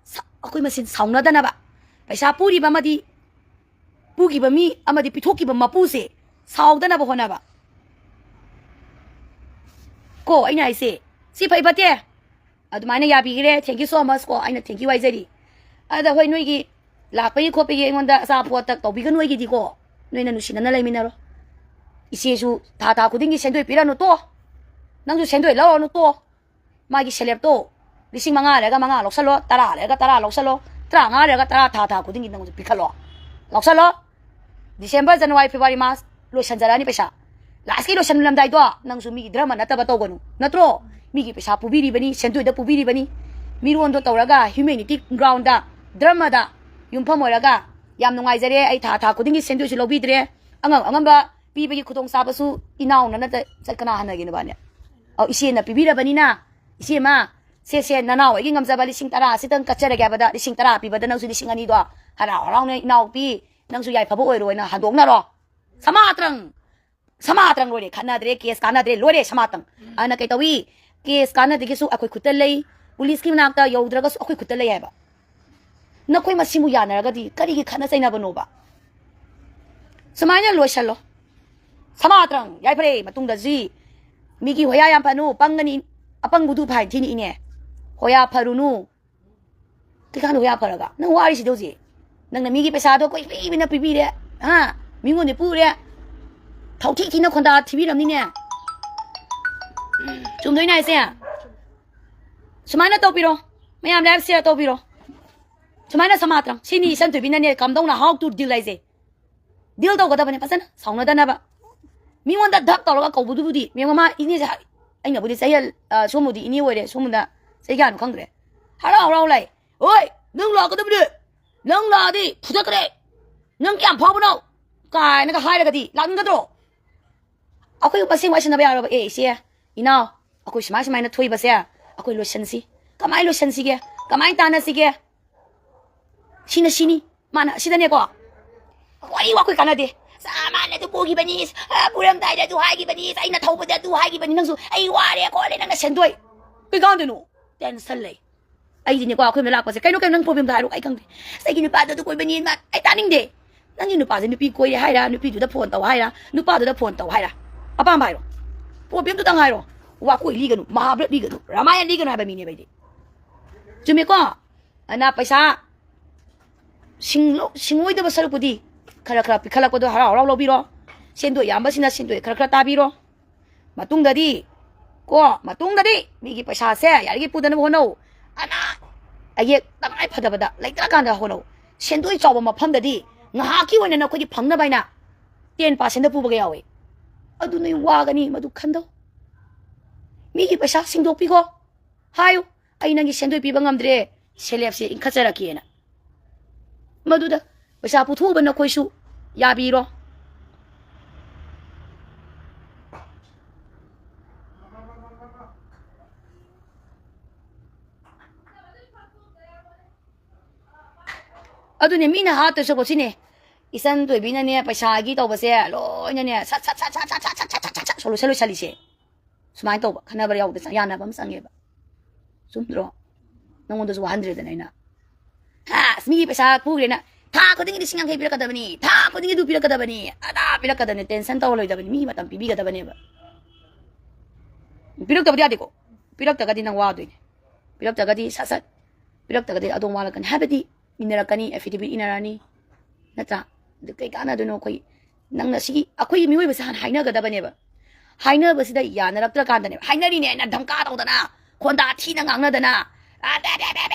ꯁꯥ ꯑꯩꯈꯣꯏ ꯃꯁꯦꯟ ꯁꯥꯎꯅꯗꯅꯕ, ꯄꯩꯁꯥ ꯄꯨꯔꯤꯕ ꯑꯃꯗꯤ ꯄꯨꯈꯤꯕ ꯃꯤ ꯑꯃꯗꯤ ꯄꯤꯊꯣꯛꯈꯤꯕ ꯃꯄꯨꯁꯦ ꯁꯥꯎꯗꯅꯕ ꯍꯣꯠꯅꯕ꯫ ꯀꯣ ꯑꯩꯅ ꯍꯥꯏꯁꯦ, ꯁꯤ ꯐꯩ ꯐꯠꯇꯦ? ꯑꯗꯨꯃꯥꯏꯅ ꯌꯥꯕꯤꯈ꯭ꯔꯦ, thank you so much ꯀꯣ, ꯑꯩꯅ thank you ꯍꯥꯏꯖꯔꯤ꯫ ꯑꯗ ꯍꯣꯏ, ꯅꯣꯏꯒꯤ ꯂꯥꯛꯄꯒꯤ ꯈꯣꯠꯄꯒꯤ ꯑꯩꯉꯣꯟꯗ ꯑꯆꯥꯄꯣꯠꯇ ꯇꯧꯕꯤꯒꯅꯨ ꯑꯩꯒꯤꯗꯤꯀꯣ, ꯅꯣꯏꯅ ꯅꯨꯡꯁꯤꯅꯅ ꯂꯩꯃꯤꯟꯅꯔꯣ꯫ ꯏꯆꯦꯁꯨ ꯊꯥ ꯊꯥ ꯈꯨꯗꯤꯡꯒꯤ ꯁꯦꯟꯗꯣꯏ ꯄꯤꯔꯅꯨ ꯇꯣ, ꯅꯪꯁꯨ ꯁꯦꯟꯗꯣꯏ ꯂꯧꯔꯅꯨ ꯇꯣ꯫ ꯃꯥꯒꯤ ꯁꯦꯂꯦꯞꯇꯣ ꯂꯤꯁꯤꯡ ꯃꯉꯥ ꯂꯩꯔꯒ ꯃꯉꯥ ꯂꯧꯁꯜꯂꯣ, ꯇꯔꯥ ꯂꯩꯔꯒ ꯇꯔꯥ ꯂꯧꯁꯜꯂꯣ, ꯇꯔꯥꯃꯉꯥ ꯂꯩꯔꯒ ꯇꯔꯥ ꯊꯥ ꯊꯥ ꯈꯨꯗꯤꯡꯒꯤ ꯅꯪꯁꯨ ꯄꯤꯈꯠꯂꯣ, ꯂꯧꯁꯜꯂꯣ꯫ December, January, February, March ꯂꯣꯏꯁꯟꯖꯔꯛꯑꯅꯤ ꯄꯩꯁꯥ꯫ Lastꯀꯤ ꯂꯣꯏꯁꯟꯂꯝꯗꯥꯏꯗꯣ ꯅꯪꯁꯨ ꯃꯤꯒꯤ ꯙꯔꯃ ꯅꯠꯇꯕ ꯇꯧꯒꯅꯨ, ꯅꯠꯇ꯭ꯔꯣ? ꯃꯤꯒꯤ ꯄꯩꯁꯥ ꯄꯨꯕꯤꯔꯤꯕꯅꯤ, ꯁꯦꯟꯗꯣꯏꯗ ꯄꯨꯕꯤꯔꯤꯕꯅꯤ, ꯃꯤꯔꯣꯟꯗꯣ ꯇꯧꯔꯒ humanity groundꯗ, ꯙꯔꯃꯗ ꯌꯨꯝꯐꯝ ꯑꯣꯏꯔꯒ, "ꯌꯥꯝ ꯅꯨꯡꯉꯥꯏꯖꯔꯦ, ꯑꯩ ꯊꯥ ꯊꯥ ꯈꯨꯗꯤꯡꯒꯤ ꯁꯦꯟꯗꯣꯏꯁꯨ ꯂꯧꯕꯤꯗ꯭ꯔꯦ, ꯑꯉꯝ ꯑꯉꯝꯕ ꯄꯤꯕꯒꯤ ꯈꯨꯗꯣꯡꯆꯥꯕꯁꯨ ꯏꯅꯥꯎꯅ ꯅꯠꯇ ꯆꯠ-, ꯀꯅꯥ ꯍꯟꯅꯒꯦ ꯅꯕꯥꯅꯤ? ꯑꯧ, ꯏꯆꯦꯅ ꯄꯤꯕꯤꯔꯕꯅꯤꯅ, ꯏꯆꯦꯃ, ꯁꯦ, ꯁꯦ, ꯅꯅꯥꯎ ꯑꯩꯒꯤ ꯉꯝꯖꯕ ꯂꯤꯁꯤꯡ ꯇꯔꯥ ꯑꯁꯤꯇꯪ ꯀꯠꯆꯔꯒꯦ ꯍꯥꯏꯕꯗ, ꯂꯤꯁꯤꯡ ꯇꯔꯥ ꯄꯤꯕꯗ ꯅꯪꯁꯨ ꯂꯤꯁꯤꯡ ꯑꯅꯤꯗꯣ ꯍꯔꯥꯎ ꯍꯔꯥꯎꯅ, ꯏꯅꯥꯎꯄꯤ, ꯅꯪꯁꯨ ꯌꯥꯏꯐꯕ ꯑꯣꯏꯔꯣꯅ ꯍꯟꯗꯣꯛꯅꯔꯣ꯫ ꯁꯃꯥꯇ꯭ꯔꯪ! ꯁꯃꯥꯇ꯭ꯔꯪ ꯂꯣꯏꯔꯦ, ꯈꯠꯅꯗ꯭ꯔꯦ, ꯀꯦꯁ ꯀꯥꯟꯅꯗ꯭ꯔꯦ, ꯂꯣꯏꯔꯦ ꯁꯃꯥꯇ꯭ꯔꯪ꯫ ꯑꯗꯨꯅ ꯀꯩ ꯇꯧꯏ? ꯀꯦꯁ ꯀꯥꯟꯅꯗ꯭ꯔꯒꯁꯨ ꯑꯩꯈꯣꯏ ꯈꯨꯠꯇ ꯂꯩ, ꯄꯨꯂꯤꯁꯀꯤ ꯃꯅꯥꯛꯇ ꯌꯧꯗ꯭ꯔꯒꯁꯨ ꯑꯩꯈꯣꯏ ꯈꯨꯠꯇ ꯂꯩ ꯍꯥꯏꯕ꯫ ꯅꯈꯣꯏ ꯃꯁꯤꯕꯨ ꯌꯥꯅꯔꯒꯗꯤ ꯀꯔꯤꯒꯤ ꯈꯠꯅ ꯆꯩꯅꯕꯅꯣꯕ? ꯁꯨꯃꯥꯏꯅ ꯂꯣꯏꯁꯜꯂꯣ꯫ ꯁꯃꯥꯇ꯭ꯔꯪ, ꯌꯥꯏꯐꯔꯦ, ꯃꯇꯨꯡꯗ ꯖꯤ꯫ ꯃꯤꯒꯤ ꯍꯣꯌꯥ ꯌꯥꯝ ꯐꯅꯨ, ꯄꯪꯒꯅꯤ, ꯑꯄꯪꯕꯗꯨ ꯐꯥꯏ ꯊꯤꯅ ꯏꯅꯦ꯫ ꯍꯣꯌꯥ ꯐꯔꯨꯅꯨ꯫ ꯀꯩꯀꯥꯟꯗ ꯍꯣꯌꯥ ꯐꯔꯒ? ꯅꯪ ꯋꯥꯔꯤꯁꯤꯗꯤ ꯍꯧꯖꯤꯛ꯫ ꯅꯪꯅ ꯃꯤꯒꯤ ꯄꯩꯁꯥꯗꯣ ꯀꯣꯏ ꯄꯤꯕꯅ ꯄꯤꯕꯤꯔꯦ, ꯍꯥ? ꯃꯤꯉꯣꯟꯗ ꯄꯨꯔꯦ꯫ ꯊꯧꯊꯤ ꯊꯤꯅ ꯈꯣꯟꯗꯥ ꯊꯤꯕꯤꯔꯝꯅꯤꯅꯦ꯫ ꯆꯨꯝꯗꯣꯏꯅꯦ ꯍꯥꯏꯁꯦ꯫ ꯁꯨꯃꯥꯏꯅ ꯇꯧꯕꯤꯔꯣ꯫ ꯃꯌꯥꯝ live share ꯇꯧꯕꯤꯔꯣ꯫ ꯁꯨꯃꯥꯏꯅ ꯁꯃꯥꯇ꯭ꯔꯪ꯫ ꯁꯤꯅꯤ ꯏꯆꯟ ꯊꯣꯏꯕꯤꯅꯅꯦ ꯀꯝꯗꯧꯅ how to deal ꯍꯥꯏꯁꯦ꯫ Deal ꯇꯧꯒꯗꯕꯅꯦ ꯐꯖꯅ, ꯁꯥꯎꯅꯗꯅꯕ꯫ ꯃꯤꯉꯣꯟꯗ ꯙꯞ ꯇꯧꯔꯒ ꯀꯧꯕꯗꯨꯕꯨꯗꯤ, ꯃꯦꯝ ꯃꯃꯥ, ꯏꯅꯦꯁꯦ ꯍꯥꯏ-, ꯑꯩꯅꯕꯨꯗꯤ ꯆꯍꯤ, ꯑ, ꯁꯣꯝꯕꯨꯗꯤ ꯏꯅꯦ ꯑꯣꯏꯔꯦ, ꯁꯣꯝꯕꯗ ꯆꯍꯤ ꯀꯌꯥꯅꯣ ꯈꯪꯗ꯭ꯔꯦ꯫ ꯍꯔꯥꯎ ꯍꯔꯥꯎ ꯂꯩ꯫ "ꯍꯣꯏ, ꯅꯪ ꯂꯥꯛꯀꯗꯕꯅꯦ꯫ ꯅꯪ ꯂꯥꯛꯑꯗꯤ ꯐꯨꯗꯠꯈ꯭ꯔꯦ꯫ ꯅꯪ ꯀꯌꯥꯝ ꯐꯥꯎꯕꯅꯣ?" ꯀꯥꯏꯅꯒ ꯍꯥꯏꯔꯒꯗꯤ ꯂꯥꯛꯅꯤꯡꯒꯗ꯭ꯔꯣ? ꯑꯩꯈꯣꯏ ꯃꯁꯦꯟ ꯋꯥꯔꯤ ꯁꯥꯟꯅꯕ ꯌꯥꯔꯕ? "ꯑꯦ, ꯏꯆꯦ, ꯏꯅꯥꯎ, ꯑꯩꯈꯣꯏ ꯁꯨꯃꯥꯏ ꯁꯨꯃꯥꯏꯅ ꯊꯣꯛꯏꯕꯁꯦ, ꯑꯩꯈꯣꯏ ꯂꯣꯏꯁꯟꯁꯤ꯫ ꯀꯃꯥꯏꯅ ꯂꯣꯏꯁꯟꯁꯤꯒꯦ? ꯀꯃꯥꯏꯅ ꯇꯥꯟꯅꯁꯤꯒꯦ?" ꯁꯤꯅ ꯁꯤꯅꯤ, ꯃꯥꯅ ꯁꯤꯗꯅꯦꯀꯣ꯫ ꯋꯥꯔꯤ ꯋꯥꯈꯣꯏ ꯀꯥꯟꯅꯗꯦ꯫ "ꯁꯥ, ꯃꯥꯅ ꯑꯗꯨ ꯄꯨꯈꯤꯕꯅꯤ, ꯑ, ꯄꯨꯔꯝꯗꯥꯏꯗ ꯑꯗꯨ ꯍꯥꯏꯈꯤꯕꯅꯤ, ꯑꯩꯅ ꯊꯧꯕꯗ ꯑꯗꯨ ꯍꯥꯏꯈꯤꯕꯅꯤ, ꯅꯪꯁꯨ ꯑꯩ ꯋꯥꯔꯦ ꯈꯣꯠꯂꯦ, ꯅꯪꯅ ꯁꯦꯟꯗꯣꯏ꯫ ꯀꯩ ꯀꯥꯟꯗꯣꯏꯅꯣ? Tension ꯂꯩ꯫ ꯑꯩꯗꯤꯅꯦꯀꯣ, ꯑꯩꯈꯣꯏ ꯂꯥꯛꯄꯁꯦ, "ꯀꯩꯅꯣ, ꯀꯩꯅꯣ, ꯅꯪ problemꯗꯣ ꯍꯥꯏꯔꯣ, ꯑꯩ ꯈꯪꯗꯦ꯫ ꯑꯁ, ꯑꯩꯒꯤ ꯅꯨꯄꯥꯗꯣ ꯑꯗꯨ ꯀꯣꯏꯕꯅꯤ, ꯃꯥ ꯑꯩ ꯇꯥꯅꯤꯡꯗꯦ꯫ ꯅꯪꯒꯤ ꯅꯨꯄꯥꯁꯦ ꯅꯨꯄꯤ ꯀꯣꯏꯔꯦ ꯍꯥꯏꯔ, ꯅꯨꯄꯤꯗꯨꯗ phone ꯇꯧ ꯍꯥꯏꯔ, ꯅꯨꯄꯥꯗꯨꯗ phone ꯇꯧ ꯍꯥꯏꯔ? ꯑꯄꯥꯝꯕ ꯍꯥꯏꯔꯣ꯫ Problemꯗꯨꯗꯪ ꯍꯥꯏꯔꯣ꯫ ꯋꯥꯀꯣꯏ ꯂꯤꯒꯅꯨ, ꯃꯍꯥꯚꯥꯔꯠ ꯂꯤꯒꯅꯨ, ꯔꯥꯃꯥꯌꯟ ꯂꯤꯒꯅꯨ ꯍꯥꯏꯕ ꯃꯤꯅꯦꯕ ꯑꯩꯗꯤ꯫ ꯆꯨꯝꯃꯦꯀꯣ? ꯑꯗꯨꯅ ꯄꯩꯁꯥ ꯁꯤꯡꯂꯣ-, ꯁꯤꯡꯂꯣꯏꯗꯕ ꯁꯔꯨꯛꯄꯨꯗꯤ ꯈꯔ ꯈꯔ ꯄꯤꯈꯠꯂꯛꯄꯗꯣ ꯍꯔꯥꯎ ꯍꯔꯥꯎ ꯂꯧꯕꯤꯔꯣ꯫ ꯁꯦꯟꯗꯣꯏ ꯌꯥꯝꯕꯁꯤꯅ ꯁꯦꯟꯗꯣꯏ ꯈꯔ ꯈꯔ ꯇꯥꯕꯤꯔꯣ꯫ ꯃꯇꯨꯡꯗꯗꯤ ꯀꯣ, ꯃꯇꯨꯡꯗꯗꯤ ꯃꯤꯒꯤ ꯄꯩꯁꯥꯁꯦ ꯌꯥꯔꯤꯒꯩ ꯄꯨꯗꯅꯕ ꯍꯣꯠꯅꯧ꯫ ꯑꯅꯥ ꯑꯌꯦꯛ ꯇꯉꯥꯏ ꯐꯗꯕꯗ ꯂꯩꯇ꯭ꯔꯀꯥꯟꯗ ꯍꯣꯠꯅꯧ꯫ ꯁꯦꯟꯗꯣꯏ ꯆꯥꯎꯕ ꯃꯐꯝꯗꯗꯤ ꯉꯥꯏꯍꯥꯛꯀꯤ ꯑꯣꯏꯅ ꯅꯈꯣꯏꯒꯤ ꯐꯪꯅꯕ ꯍꯥꯏꯅ ten percentꯗ ꯄꯨꯕꯒ ꯌꯥꯎꯋꯤ꯫ ꯑꯗꯨ ꯅꯣꯏ ꯋꯥꯒꯅꯤ, ꯃꯗꯨ ꯈꯟꯗꯧ꯫ ꯃꯤꯒꯤ ꯄꯩꯁꯥ ꯁꯤꯡꯗꯣꯛꯄꯤꯈꯣ꯫ ꯍꯥꯏꯌꯨ, "ꯑꯩ ꯅꯪꯒꯤ ꯁꯦꯟꯗꯣꯏ ꯄꯤꯕ ꯉꯝꯗ꯭ꯔꯦ, ꯁꯦꯜꯐ ꯍꯦꯜꯞꯁꯦ ꯏꯟꯈꯠꯆꯔꯛꯀꯦꯅ"꯫ ꯃꯗꯨꯗ ꯄꯩꯁꯥ ꯄꯨꯊꯣꯛꯎꯕ ꯅꯈꯣꯏꯁꯨ ꯌꯥꯕꯤꯔꯣ꯫ ꯑꯗꯨꯅꯦ ꯃꯤꯅ ꯍꯥꯠꯇꯣꯏ ꯁꯔꯨꯛ ꯁꯤꯅꯦ꯫ ꯏꯆꯟ ꯊꯣꯏꯕꯤꯅꯅꯦ, ꯄꯩꯁꯥꯒꯤ ꯇꯧꯕꯁꯦ ꯂꯣꯏꯅꯅꯦ, ꯁꯠ ꯁꯠ ꯁꯠ ꯁꯠ ꯁꯠ ꯁꯠ ꯁꯠ ꯁꯠ ꯁꯠ ꯁꯠ ꯁꯣꯂꯨꯁꯟ ꯂꯣꯏꯁꯜꯂꯤꯁꯦ꯫ ꯁꯨꯃꯥꯏꯅ ꯇꯧꯕ, ꯈꯟꯅꯕ ꯌꯥꯎꯗ ꯆꯪ-, ꯌꯥꯅꯕ ꯑꯃ ꯆꯪꯉꯦꯕ꯫ ꯆꯨꯝꯗ꯭ꯔꯣ? ꯅꯉꯣꯟꯗꯁꯨ ꯋꯥꯍꯟꯗ꯭ꯔꯦꯗꯅ ꯑꯩꯅ꯫ "ꯍꯥ, ꯑꯁ, ꯃꯤꯒꯤ ꯄꯩꯁꯥ ꯄꯨꯈ꯭ꯔꯦꯅ, ꯊꯥ ꯈꯨꯗꯤꯡꯒꯤ ꯂꯤꯁꯤꯡ ꯌꯥꯡꯈꯩ ꯄꯤꯔꯛꯀꯗꯕꯅꯤ, ꯊꯥ ꯈꯨꯗꯤꯡꯒꯤ ꯑꯗꯨ ꯄꯤꯔꯛꯀꯗꯕꯅꯤ, ꯑꯗꯥ ꯄꯤꯔꯛꯀꯗꯕꯅꯤ", tension ꯇꯧꯔ ꯂꯩꯗꯕꯅꯤ꯫ ꯃꯤꯒꯤ ꯃꯇꯝ ꯄꯤꯕꯤꯒꯗꯕꯅꯦꯕ꯫ ꯄꯤꯔꯛꯇꯕꯗꯤ ꯌꯥꯗꯦꯀꯣ꯫ ꯄꯤꯔꯛꯇ꯭ꯔꯒꯗꯤ ꯅꯪ ꯋꯥꯗꯣꯏꯅꯦ꯫ ꯄꯤꯔꯛꯇ꯭ꯔꯒꯗꯤ ꯁꯠ ꯁꯠ ꯄꯤꯔꯛꯇ꯭ꯔꯒꯗꯤ ꯑꯗꯣꯝ ꯋꯥꯔꯛꯀꯅꯤ꯫ ꯍꯥꯏꯕꯗꯤ ꯏꯟꯅꯔꯛꯀꯅꯤ, affidavit ꯏꯟꯅꯔꯛꯑꯅꯤ, ꯅꯠꯇ꯭ꯔꯥ? ꯑꯗꯨ ꯀꯩ ꯀꯥꯟꯅꯗꯣꯏꯅꯣ? ꯑꯩꯈꯣꯏ, ꯅꯪꯅ ꯁꯤꯒꯤ, ꯑꯩꯈꯣꯏꯒꯤ ꯃꯤꯑꯣꯏꯕꯁꯦ ꯍꯥꯟꯅ ꯍꯥꯏꯅꯒꯗꯕꯅꯦꯕ꯫ ꯍꯥꯏꯅꯕꯁꯤꯗ ꯌꯥꯅꯔꯛꯇ꯭ꯔꯀꯥꯟꯗꯅꯦꯕ꯫ ꯍꯥꯏꯅꯔꯤꯅꯦꯅ ꯙꯝꯀꯥ ꯇꯧꯗꯅ, ꯈꯣꯟꯗꯥ ꯊꯤꯅ ꯉꯥꯡꯅꯗꯅ, "ꯑ, ꯕꯦ,